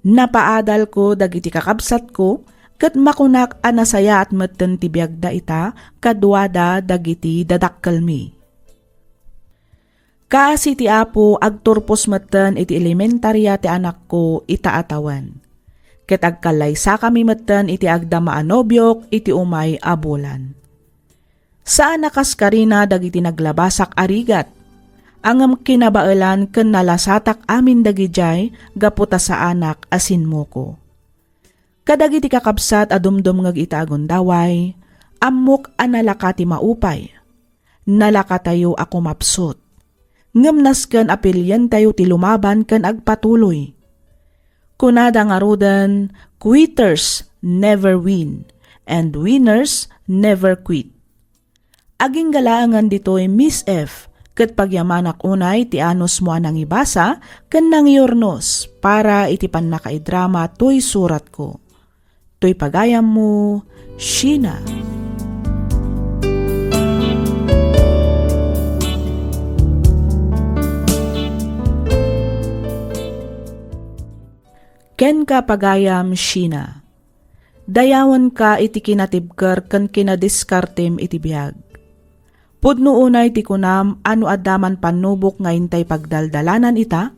Napaadalko dagiti kakabsatko, ket makunak a nasayaat metten ti biagda ita kaduada dagiti dadakkelmi. Kaasi ti Apo, agturpos metten iti elementaria ti anakko ita a tawen. Ket agkallaysakami metten iti agdama a nobiok iti umay a bulan. Saan a kas karina dagiti naglabasak a rigat, ngem kinabaelan ken nalasatak amin dagidiay gapu ta saanak a sinmuko. Kadagiti kakabsat a dumdumngeg ita a gundaway, ammok a nalaka ti maupay. Nalakatayo a kumapsut. Ngem nasken a pilientayo ti lumaban ken agpatuloy. Kunada ngaruden, "Quitters never win, and winners never quit." Agingga laengen ditoy, Miss F, ket pagyamanak unay ti anusmo a nangibasa ken nangyurnos para iti pannakaidrama toy suratko. Toy pagayammo, Sheena. Kenka, pagayam Sheena. Dayawenka iti kinatibker ken kinadiskartem iti biag. Pudno unay ti kunam a no adda man pannubok nga intay pagdaldalanan ita,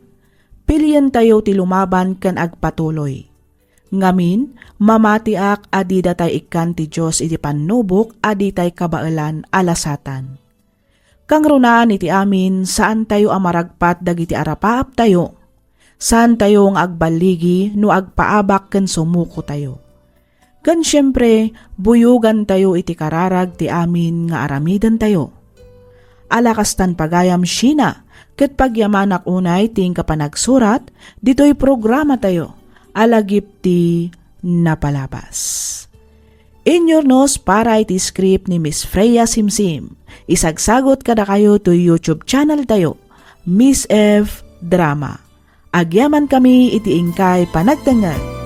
pilientayo ti lumaban ken agpatuloy. Ngamin, mamatiak a dida tay ikkan ti Dios iti pannubok a ditay kabaelan a lasatan. Kangrunaan iti amin, saantayo a maragpat dagiti arapaaptayo. Saantayo nga agballigi no agpaabak ken sumukotayo. Ken siempre, buyogantayo iti kararag ti amin nga aramidentayo. Ala kastan pagayam Sheena, ket pagyamanak unay ti inka panagsurat ditoy programatayo a lagip ti napalabas. Inyurnos para iti script ni Miss Freya Simsim. Isagsagot kadakayo toy YouTube channel tayo, Miss F Drama. Agyamankami iti inkay panagdengngeg.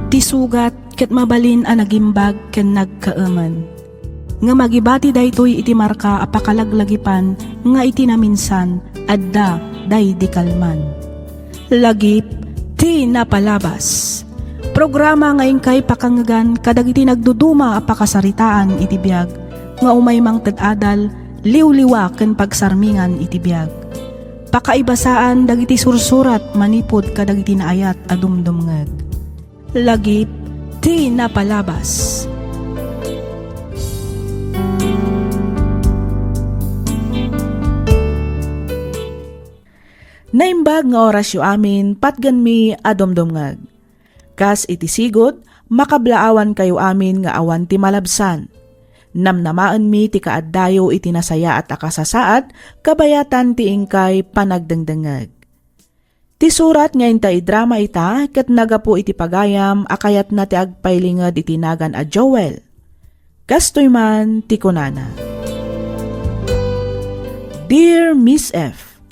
Ti sugat ket mabalin a nagimbag ken nagkaemen. Ngem agibati daytoy iti marka a pakalaglagipan nga iti naminsan, adda daydi kalman. Lagip ti napalabas. Programa nga inkay pakangngegan kadagiti nagduduma a pakasaritaan iti biag nga umay mangted adal, liwliwa ken pagsarmingan iti biag. Pakaibasaan dagiti sursurat manipud kadagiti naayat a dumdumngeg. Lagip ti napalabas. Naimbag nga orasyo amin, patgenmi a dumdumngeg. Kas iti sigud, makablaawankayo amin nga awan ti malabsan. Namnamaenmi ti kaaddayo iti nasayaat a kasasaad, kabayatan ti inkay panagdengdengngeg. Ti surat nga inta idrama ita ket nagapu iti pagayam a kayatna ti agpailinged iti nagan a Joel. Kastoy man ti kunana, "Dear Miss F,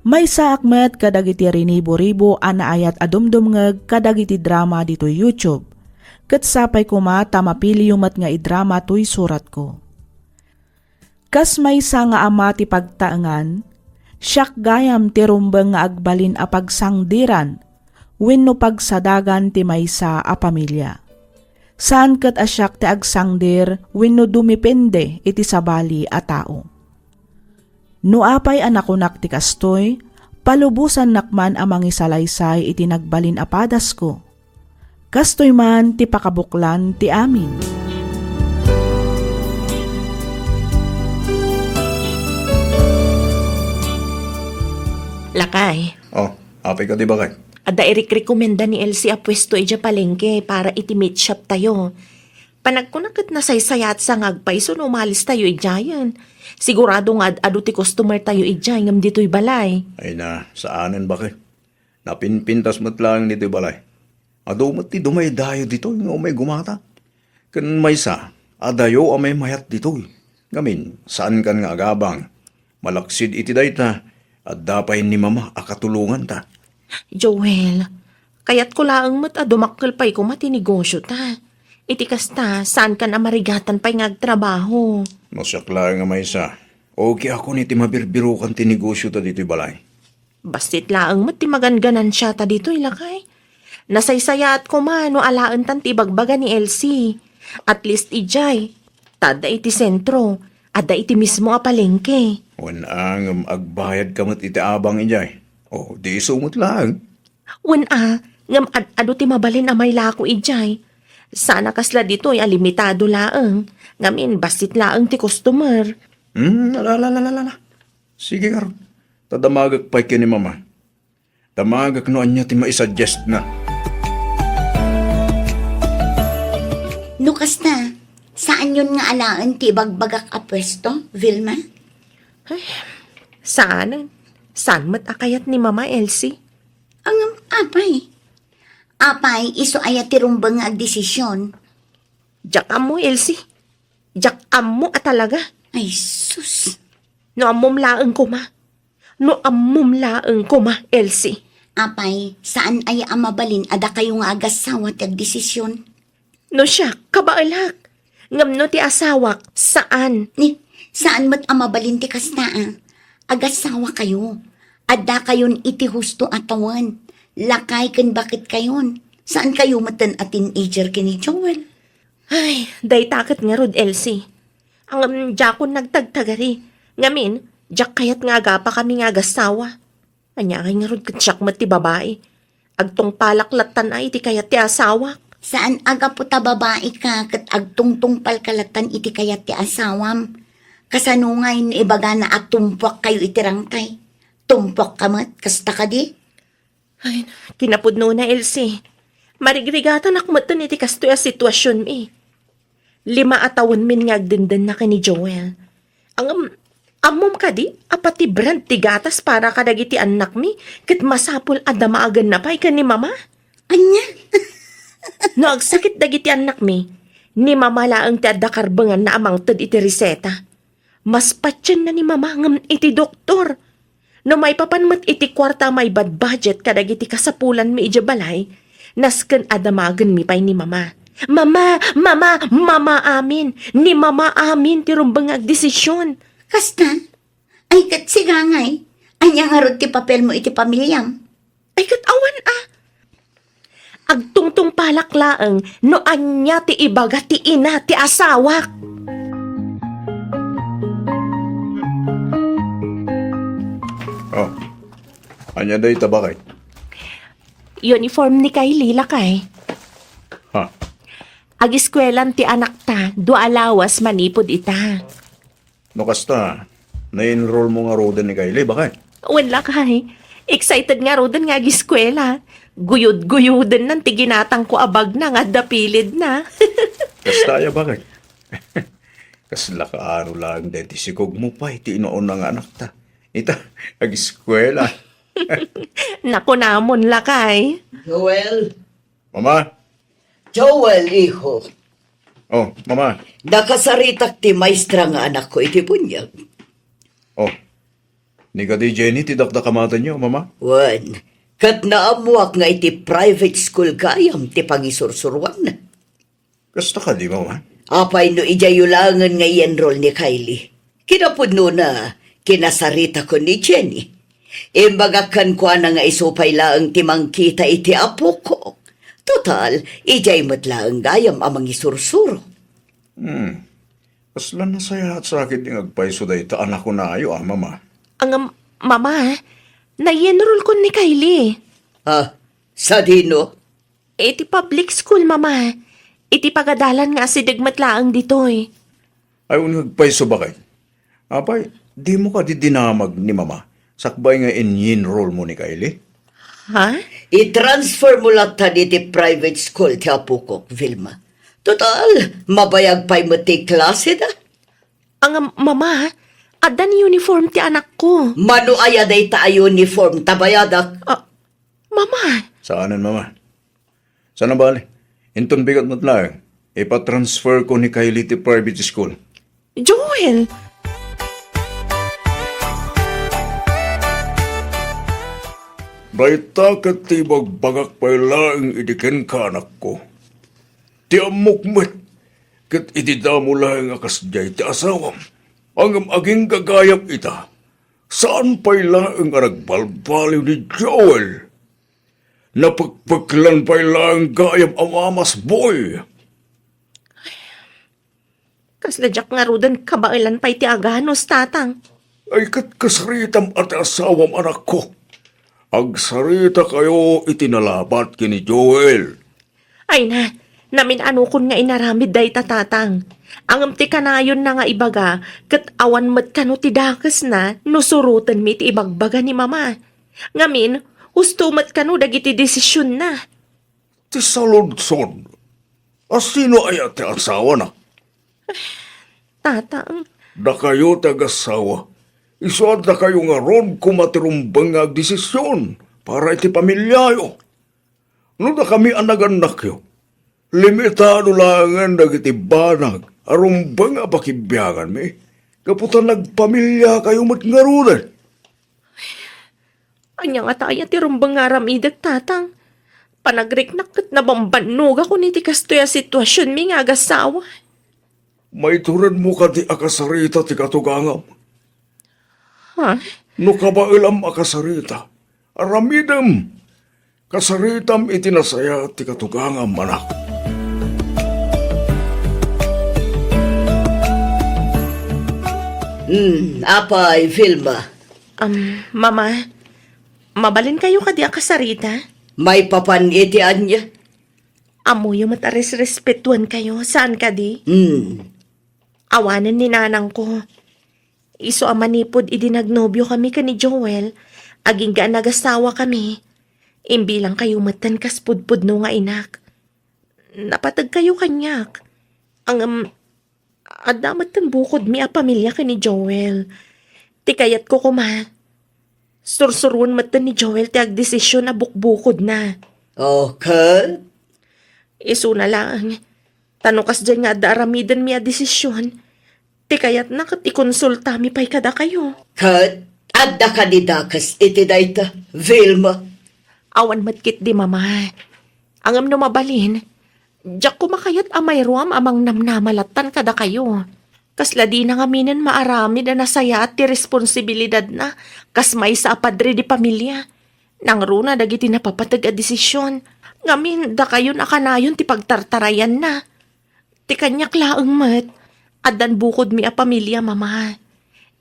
maysaak met kadagiti rinibo-ribo a naayat a dumdumngeg kadagiti drama ditoy YouTube, ket sapay koma ta mapiliyo met nga idrama toy suratko. Kas maysa nga ama ti pagtaengan, siak gayam ti rumbeng nga agbalin a pagsangdiran wenno pagsadagan ti maysa a pamilia. Saan ket a siak ti agsangdir wenno dumepende iti sabali a tao. No apay a nakunak ti kastoy, palubosannak man a mangisalaysay iti nagbalin a padasko. Kastoy man ti pakabuklan ti amin." Lakay. Oh, apay ka di bakay? Adda irikrekomenda ni Elsie a puesto idiay palengke para iti meat shop tayo. Panagkuna ket nasaysayaatsa nga agpayso no umalistayo idiayen. Sigurado nga ad-adu ti customer tayo idiay ngem ditoy balay. Ay na, saanen, baket. Napinpintas met laeng ditoy balay. Adu met ti dumaydayo ditoy nga umay gumata. Ken maysa, adayo a maymayat ditoy. Ngamin, saankan nga agabang. Malaksid iti dayta, adda pay ni Mama a katulonganta. Joel, kayatko laeng met a dumakkel pay koma ti negosiota. Iti kasta, saankan a marigatan pay nga agtrabaho. No siak laeng a maysa, okay ako iti mabirbirokan ti negosiota ditoy balay. Bassit laeng met ti magan-ganansiata ditoy, lakay. Nasaysayaat koma no alaentan ti ibagbaga ni Elsie. At least idiay, ta adda iti sentro, adda iti mismo a palengke. Wen a, ngem agbayadka met iti abang idiay. O, di isu met laeng. Wen a, ngem ad-adu ti mabalin a mailako idiay. Saan a kasla ditoy a limitado laeng. Ngamin, bassit laeng ti customer. Hmm, ala, ala, ala, ala, ala. Sige ngarud. Ta damagek pay ken ni Mama. Damagek no ania ti maisuggest na. No kasta, saanyon nga alaen ti ibagbagak a puesto, Vilma? Ay, saan? Saan met a kayat ni Mama, Elsie? Angam, apay. Apay, isu aya ti rumbeng nga agdesisyon? Diak ammo, Elsie. Diak ammo a talaga. Ay, sus. No ammom laeng koma. No ammom laeng koma, Elsie. Apay, saan aya a mabalin a dakayo nga agassawa ti agdesisyon? No siak, kabaelak. Ngem no ti asawak, saan. Ni, saan met a mabalin ti kasta, a. Agassawakayo. Addakayon iti husto a tawen. Lakay ken baketkayon. Saankayo metten a teenager ken ni Joel. Ay, dayta ket ngarud, Elsie. Ngem diakon nagtagtagari. Ngamin, diak kayat nga agapakami nga agassawa. Ania ngay ngarud ket siak met ti babai? Agtungpalak lattan a iti kayat ti asawak. Saan a gapu ta babaika ket agtungtungpalka lattan iti kayat ti asawam. Kasano ngay no ibagana a tumpuakkayo iti rangtay? Tumpuakka met, kasta kadi? Ay, kinapudnona, Elsie. Marigrigatanak metten iti kastoy a situasionmi. Lima a tawenmin nga agdendenna ken ni Joel. Ngem, ammom kadi a pati brand ti gatas para kadagiti annakmi ket masapul a damagenna pay ken ni Mama? Ania? No agsakit dagiti annakmi, ni Mama laeng ti adda karbenganna a mangted iti reseta. Mas patienna ni Mama ngem iti doktor. No maipapan met iti kuarta a maibadbudget kadagiti kasapulanmi idiay balay, nasken a damagenmi pay ni Mama. Mama! Mama! Mama amin! Ni Mama amin ti rumbeng nga agdesisyon! Kasta? Ay, ket sigangay, ania ngarud ti papelmo iti pamiliam? Ay, ket awan a. Agtungtungpalak laeng no ania ti ibaga ti ina ti asawak. Oh, ania dayta, baket? Uniform ni Kylie, lakay. Ha? Agiskuelan ti anakta, dua a lawas manipud ita. No kasta, na-enroll mo ngaruden ni Kylie, baket? Wen, lakay. Excited ngaruden nga agiskuela. Guyod-guyodennan ti ginatangko a bagna nga adda pilidna. Kasta aya, baket? Kasla kaaro laeng daydi sikogmo pay ti inuuna nga anakta. Ita, agiskuela. Nakunamon, lakay. Joel, Mama? Joel, iho. Oh, Mama. Nakasaritak ti maestra nga anakko iti buniag. Oh, ni kadi Jenny ti dakdakamatenyo, Mama? Wen, ket naammuak nga iti private school gayam ti pangisursuruanna. Kasta kadi, Mama? Apay no idiayyo laengen nga i-enroll ni Kylie? Kinapudnona, kinasaritakon ni Jenny. Imbagak kenkuana nga isu pay laeng ti mangkita iti apok. Total, idiay met laeng gayam a mangisursuro. Hmm. Kasla nasayaat sa ket nga agpayso dayta a nakunayo, a, Mama. Ngem, Mama, nai-enrollkon ni Kylie. Ah, sadino? Iti public school, Mama. Iti pagadalan nga asideg met laeng ditoy. Ay, uneg pay subaken. Apay, dimo kadi dinamag ni Mama sakbay nga in-enroll mo ni Kylie? Ha? I-transfer mo latta iti private school ti apokok, Vilma. Total, mabayag pay met ti klaseda. Ang, Mama, addan uniform ti anakko. Mano aya dayta a uniform ta bayadak? Ah, Mama. Saanen, Mama. Sana bali. Inton bigat met laeng, ipatransfer ko ni Kylie ti private school. Joel! Dayta ket ti ibagbagak pay laeng idi kenka, anakko. Ti ammok met, ket idi damo laeng a kasdiay ti asawam, ngem agingga gayam ita, saan pay laeng a nagbalbaliw ni Joel. Napekpeklan pay laeng gayam a mamasboy. Kasla diak ngaruden kabaelan pay ti aganus, Tatang. Ay, ket kasaritam a ti asawam, anakko. Agsaritakayo iti nalabat ken ni Joel. Ay na, namin-anokon nga inaramid dayta, Tatang. Ngem ti kanayonna nga ibaga, ket awan met kano ti dakesna no surotenmi ti ibagbaga ni Mama. Ngamin, husto met kano dagiti desisionna. Ti saludsod, a sino aya ti asawana? Tatang. Dakayo ti agasawa. Isu a dakayo ngarud koma ti rumbeng nga agdesisyon para iti pamiliayo. No dakami a nagannakyo, limitado laengen dagiti banag a rumbeng a pakibianganmi, gapu ta nagpamiliakayo met ngaruden. Ania ngata aya ti rumbeng nga aramidek, Tatang? Panagriknak ket nabambannogakon iti kastoy a situasionmi nga agasawa. Maituredmo kadi a kasarita ti katugangam? Ha? No kabaelam a kasarita, aramidem. Kasaritam iti nasayaat ti katugangam, anak. Hmm, apay, Vilma? Um, Mama, mabalinkayo kadi a kasarita? Maipapan iti ania? Ammoyo met a resrespetuankayo, saan kadi? Hmm. Awanen ni nanangko. Isu a manipud idi nagnobiokami ken ni Joel, agingga a nagasawakami, imbilangkayo metten kas pudpudno nga inak. Napategkayo kaniak. Ngem, adda metten bukodmi a pamilia ken ni Joel. Ti kayatko koma, sursuroen metten ni Joel ti agdesisyon a bukbukodna. O, ket? Isuna laeng, ta no kasdiay nga adda aramidenmi a desisyon, ti kayatna ket ikonsultami pay kadakayo. Ket adda kadi dakes iti dayta, Vilma? Awan met ketdi, Mama. Ngem no mabalin, diak koma kayat a mairuam a mangnamnama lattan kadakayo. Kasla dina ngaminen maaramid a nasayaat ti responsibilidadna kas maysa a padre de pamilia. Nangruna dagiti napapateg a desisyon. Ngamin, dakayon a kanayon ti pagtartarayanna. Ti kaniak laeng met, addan bukodmi a pamilia, Mama.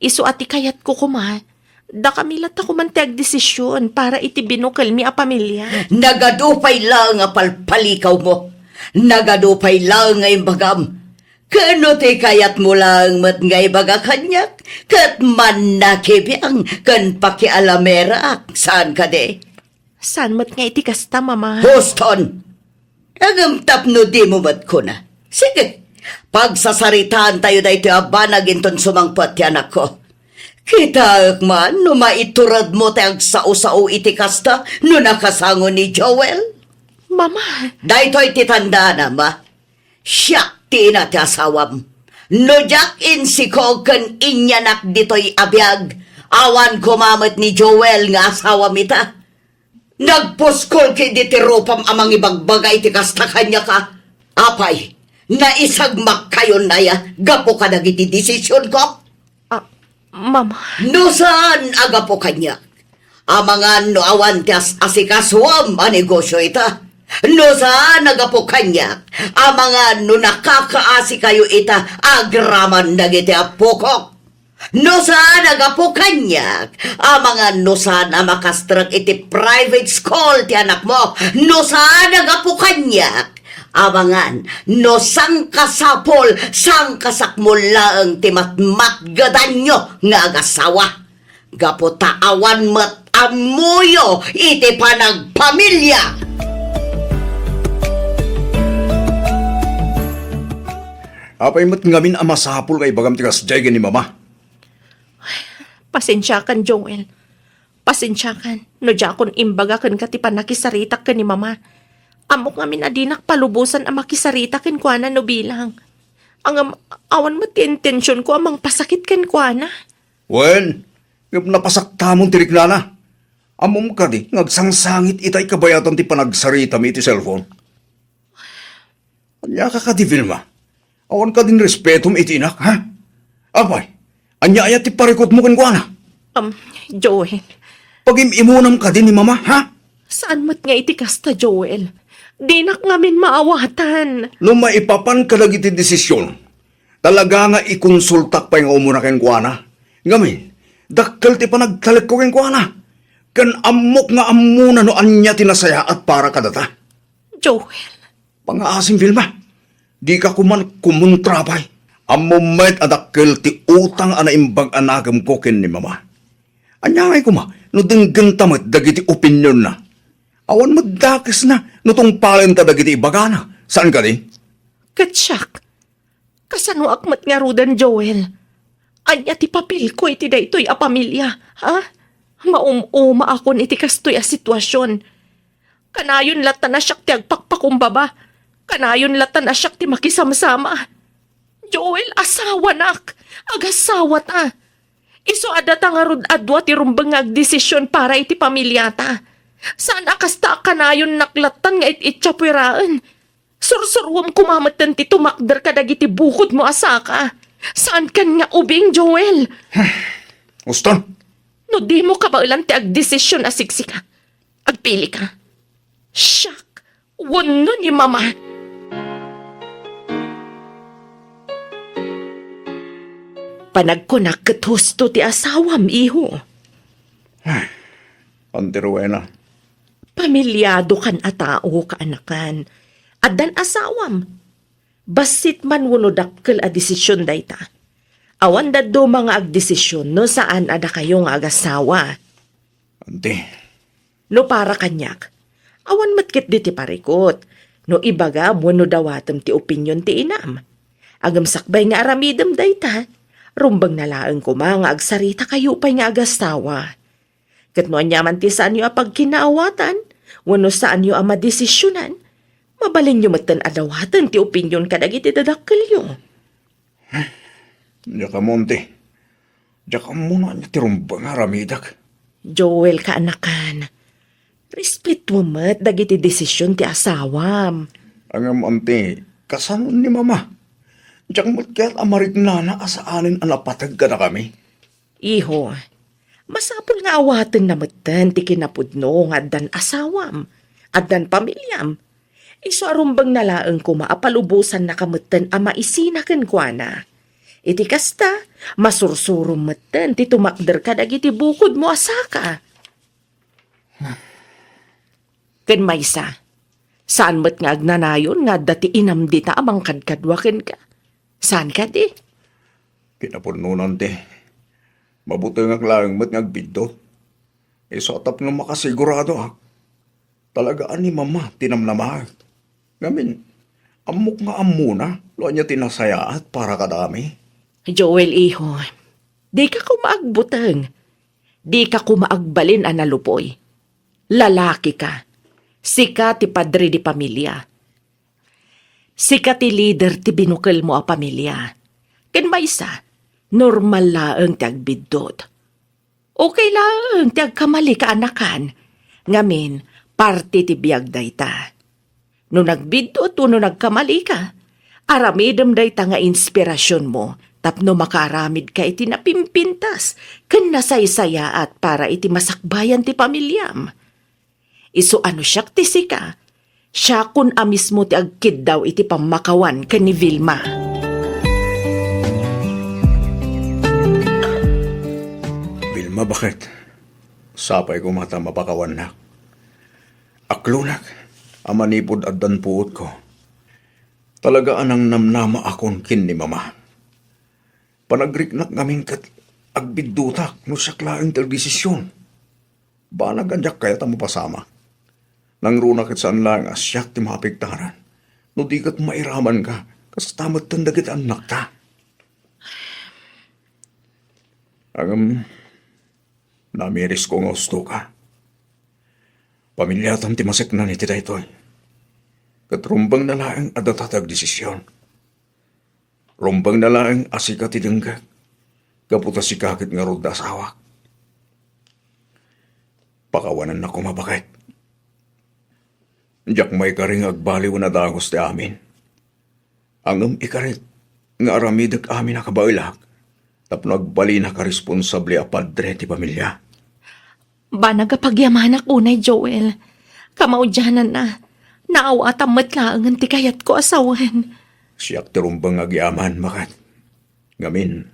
Isu a ti kayatko koma, dakami latta koman ti agdesisyon para iti binukelmi a pamilia. Nagadu pay laeng a palpalikawmo. Nagadu pay laeng nga imbagam. Ken no ti kayatmo laeng met nga ibaga kaniak, ket mannakibiang ken pakialameraak, saan kadi? Saan met nga iti kasta, Mama? Huston! Ngem tapno dimo met kuna. Sige, pagsasaritaantayo daytoy a banag inton sumangpet ti anakko. Kitaek man no maituredmo ti agsao-sao iti kasta no nakasango ni Joel. Mama! Daytoy ti tandaanam, a. Siak ti ina ti asawam. No diak insikog ken inyanak ditoy a biag, awan koma met ni Joel nga asawam ita. Nagpuskol ketdi ti rupam a mangibagbaga iti kasta kaniak, a. Apay, naisagmakkayon aya gapu kadagiti desisionko? Ah, Mama. No saan a gapu kaniak, amangan no awan ti as-asikasuam a negosio ita. No saan a gapu kaniak, amangan no nakakaasikayo ita agraman dagiti appokok. No saan a gapu kaniak, amangan no saan a makastrek iti private school ti anakmo. No saan a gapu kaniak, amangan no sangkasapul, sangkasakmo laeng ti matmatgedanyo nga agasawa. Gapu ta awan met ammoyo iti panagpamilia. Apay met ngamin a masapul nga ibagam ti kasdiay ken ni Mama? Pasensiakan, Joel. Pasensiakan no diakon imbaga kenka ti pannakisaritak ken ni Mama. Ammok ngamin a dinak palubosan a makisarita kenkuana no bilang. Ngem awan met ti intensionko a mangpasakit kenkuana. Wen, ngem napasaktamon ti riknana. Ammom kadi nga agsangsangit itay kabayatan ti panagsaritami iti cellphone? Ania ka kadi, Vilma? Awan kadin respetom iti inak, ha? Apay, ania aya ti parikutmo kenkuana? Um, Joel. Pagim-imunam kadi ni Mama, ha? Saan met nga iti kasta, Joel? Dinak ngamin maawatan. No maipapan kadagiti desisyon, talaga nga ikonsultak pay nga umuna kenkuana. Ngamin, dakkel ti panagtalekko kenkuana. Ken ammok nga ammona no ania ti nasayaat para kadata. Joel. Pangaasim, Vilma. Dika koma kumontra pay. Ammom met a dakkel ti utang a naimbag a nakemko ken ni Mama. Ania ngay koma no denggenta met dagiti opinionna? Awan met dakesna no tungpalenta dagiti ibagana. Saan kadi? Ket siak, kasanoak met ngaruden, Joel? Ania ti papelko iti daytoy a pamilia, ha? Maum-umaakon iti kastoy a situasion. Kanayon latta a siak ti agpakpakumbaba. Kanayon latta a siak ti makisamsama. Joel, asawanak. Agasawata. Isu a data ngarud a dua ti rumbeng nga agdesision para iti pamiliata. Saan a kasta a kanayonnak lattan nga it-itsa pueraen. Sursuruem koma metten ti tumakder kadagiti bukodmo a saka. Saankan nga ubing, Joel. Uston. No dimo kabaelan ti agdesision a siksika, agpilika. Siak wenno ni Mama. Panagkunak ket husto ti asawam, iho. Auntie Rowena. Pamiliadokan a tao, kaanakan. Addan asawam. Bassit man wenno dakkel a desision dayta. Awan dadduma nga agdesision no saan a dakayo nga agasawa. Auntie. No para kaniak, awan met ketdi ti parikut no ibagam wenno dawatem ti opinion ti inam. Ngem sakbay nga aramidem dayta, rumbengna laeng koma nga agsaritakayo pay nga agasawa. Ket no aniaman ti saanyo a pagkinaawatan wenno saanyo a madesisionan, mabalinyo metten a dawaten ti opinion kadagiti dadakkelyo. Diak ammo, Auntie. Diak ammo no ania ti rumbeng nga aramidek. Joel, kaanakan, respetuem met dagiti desision ti asawam. Ngem, Auntie, kasano ni Mama? Diak met kayat a mariknana a saanen a napateg kadakami. Iho, masapul nga awatenna metten ti kinapudno nga addan asawam, addan pamiliam. Isu a rumbengna laeng koma a palubosannaka metten a maisina kenkuana. Iti kasta, masursurom metten ti tumakder kadagiti bukodmo a saka. Ken maysa, saan met nga agnanayon nga adda ti inam dita a mangkadkadua kenka. Saan kadi? Kinapudnona, Auntie. Mabutengak laeng met nga agbiddut. Isu a tapno makasiguradoak, talaga a ni Mama ti namnamaek. Ngamin, ammok nga ammona no ania ti nasayaat para kadakami. Joel, iho, dika koma agbuteng. Dika koma agbalin a nalupoy. Lalakika. Sika ti padre di pamilia. Sika ti lider ti binukelmo a pamilia. Ken maysa, normal laeng ti agbiddut. Okay laeng ti agkamali, kaanakan. Ngamin, parte ti biag dayta. No nagbiddut wenno nagkamalika, aramidem dayta nga inspirasionmo tapno makaaramidka iti napimpintas ken nasaysayaat para iti masakbayan ti pamiliam. Isu a no siak ti sika, siakon a mismo ti agkiddaw iti pammakawan ken ni Vilma. Vilma, baket? Sapay koma ta mapakawannak. Aklonak a manipud addan puotko, talaga a nangnamnamaakon ken ni Mama. Panagriknak ngamin ket agbiddutak no siak laeng ti agdesision. Banag a diak kayat a mapasamak. Nangruna ket saan laeng a siak ti maapektaran. No di ket mairamanka, kasta metten dagiti annakta. Ngem, namirisko nga ustoka. Pamiliatam ti maseknan iti daytoy. Ket rumbengna laeng a data ti agdesision. Rumbengna laeng a sika ti denggek, gapu ta sika ket ngarud ti asawak. Pakawanennak koma, baket. Diak maikari nga agbaliwen a dagus ti amin. Ngem ikarik nga aramidek amin a kabaelak tapno agbalinaka responsable a padre ti pamilia. Banag a pagyamanak unay, Joel. Kamaudiananna, naawatam met laengen ti kayatko a sawen. Siak ti rumbeng nga agyaman, baket. Ngamin,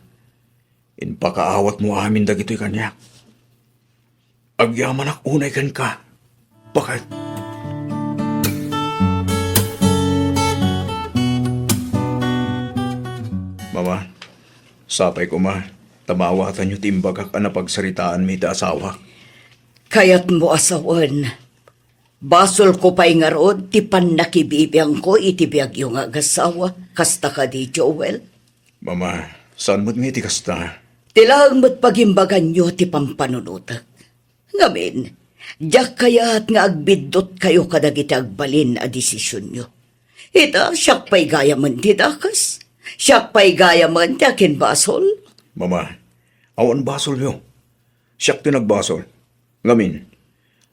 impakaawatmo amin dagitoy kaniak. Agyamanak unay kenka, baket. Mama, sapay koma, ta maawatanyo ti imbagak a napagsaritaanmi iti asawak. Kayatmo a sawen, basolko pay ngarud ti pannakibibiangko iti biagyo nga agasawa, kasta kadi, Joel? Mama, saan met nga iti kasta? Ti laeng met pagimbaganyo ti pampanunotek. Ngamin, diak kayat nga agbiddutkayo kadagiti agbalin a desisionyo. Ita, siak pay gayamen ti dakes. Siak pay gayamen ti akinbasol. Mama, awan basolyo. Siak ti nagbasol. Ngamin,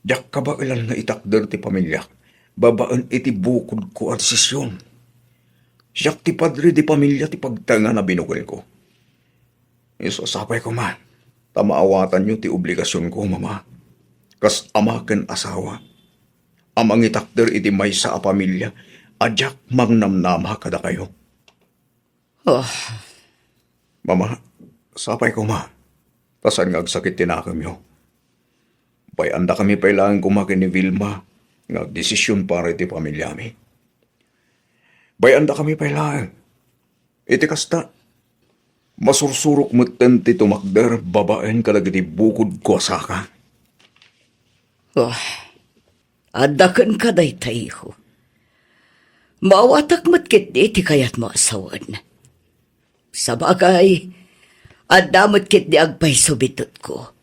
diak kabaelan nga itakder ti pamiliak babaen iti bukodko a desision. Siak ti padre di pamilia ti pagtaengan a binukelko. Isu a sapay koma, ta maawatanyo ti obligasionko, Mama, kas ama ken asawa, a mangitakder iti maysa a pamilia a diak mangnamnama kadakayo. Oh. Mama, sapay koma, ta saan nga agsakit ti nakemyo. Bay-andakami pay laeng koma ken ni Vilma nga agdesision para iti pamiliami. Bay-andakami pay laeng. Iti kasta, masursurok metten ti tumakder babaen kadagiti bukodko a saka. Oh, adda kenka dayta, iho. Maawatak met ketdi ti kayatmo a sawen. Sabagay, adda met ketdi agpayso biddutko.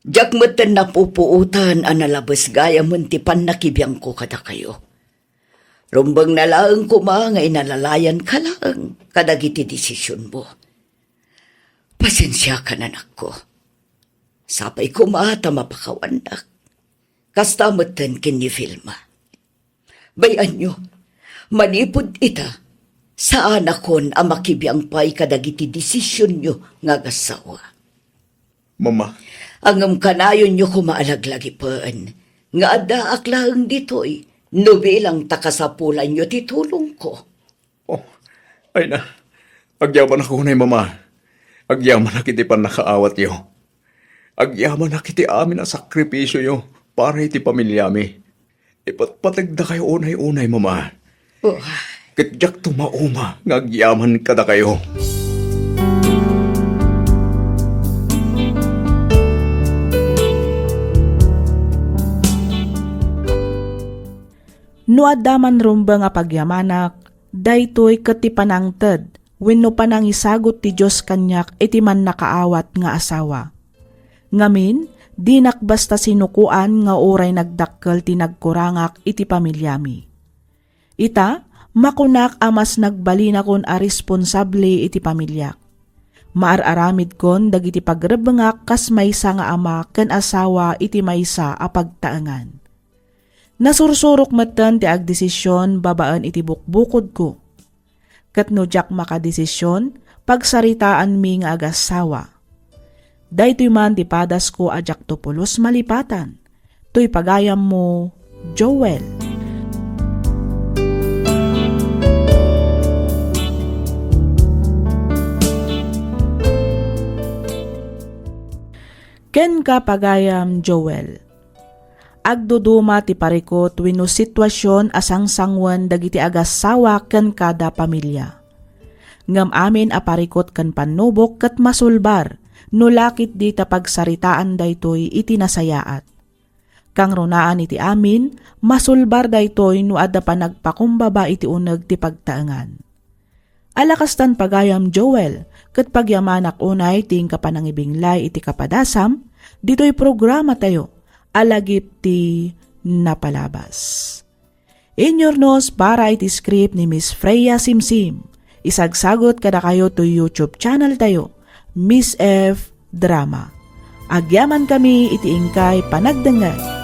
Diak metten napupuotan a nalabes gayamen ti pannakibiangko kadakayo. Rumbengna laeng koma nga inalalayanka laeng kadagiti desisionmo. Pasensiakan, anakko. Sapay koma ta mapakawannak. Kasta metten ken ni Vilma. Bay-anyo, manipud ita, saanakon a makibiang pay kadagiti desisionyo nga agassawa. Mama. Ngem kanayonyo koma a laglagipen nga addaak laeng ditoy no bilang ta kasapulanyo ti tulongko. Oh, ay na. Agyamanak unay, Mama. Agyamanak iti pannakaawatyo. Agyamanak iti amin a sakripisioyo para iti pamiliami. Ipatpategdakayo unay-unay, Mama. Oh. Ket diak tumauma nga agyaman kadakayo. No adda man rumbeng a pagyamanak, daytoy ket ti panangted wenno panangisagut ti Dios kaniak iti mannakaawat nga asawa. Ngamin, dinak basta sinukoan nga uray nagdakkel ti nagkurangak iti pamiliami. Ita, makunak a mas nagbalinakon a responsable iti pamiliak. Maar-aramidkon dagiti pagrebbengak kas maysa nga ama ken asawa iti maysa a pagtaengan. Nasursurok metten ti agdesision babaen iti bukbukodko. Ket no diak makadesision, pagsaritaanmi nga agassawa. Daytoy man ti padasko a diakto pulos malipatan. Toy pagayammo, Joel. Kenka, pagayam Joel. Agduduma ti parikut wenno situasion a sangsangoen dagiti agassawa ken kada pamilia. Ngem amin a parikut ken pannubok ket masulbar no lakit dita pagsaritaan daytoy iti nasayaat. Kangrunaan iti amin, masulbar daytoy no adda panagpakumbaba iti uneg ti pagtaengan. Ala kastan pagayam Joel, ket pagyamanak unay ti inka panangibinglay iti kapadasam, ditoy programa tayo, Alagip ti Napalabas. Inyurnos para iti script ni Miss Freya Simsim. Isagsagot kadakayo to YouTube channel tayo, Miss F Drama. Agyaman kami iti inkay panagdengngeg.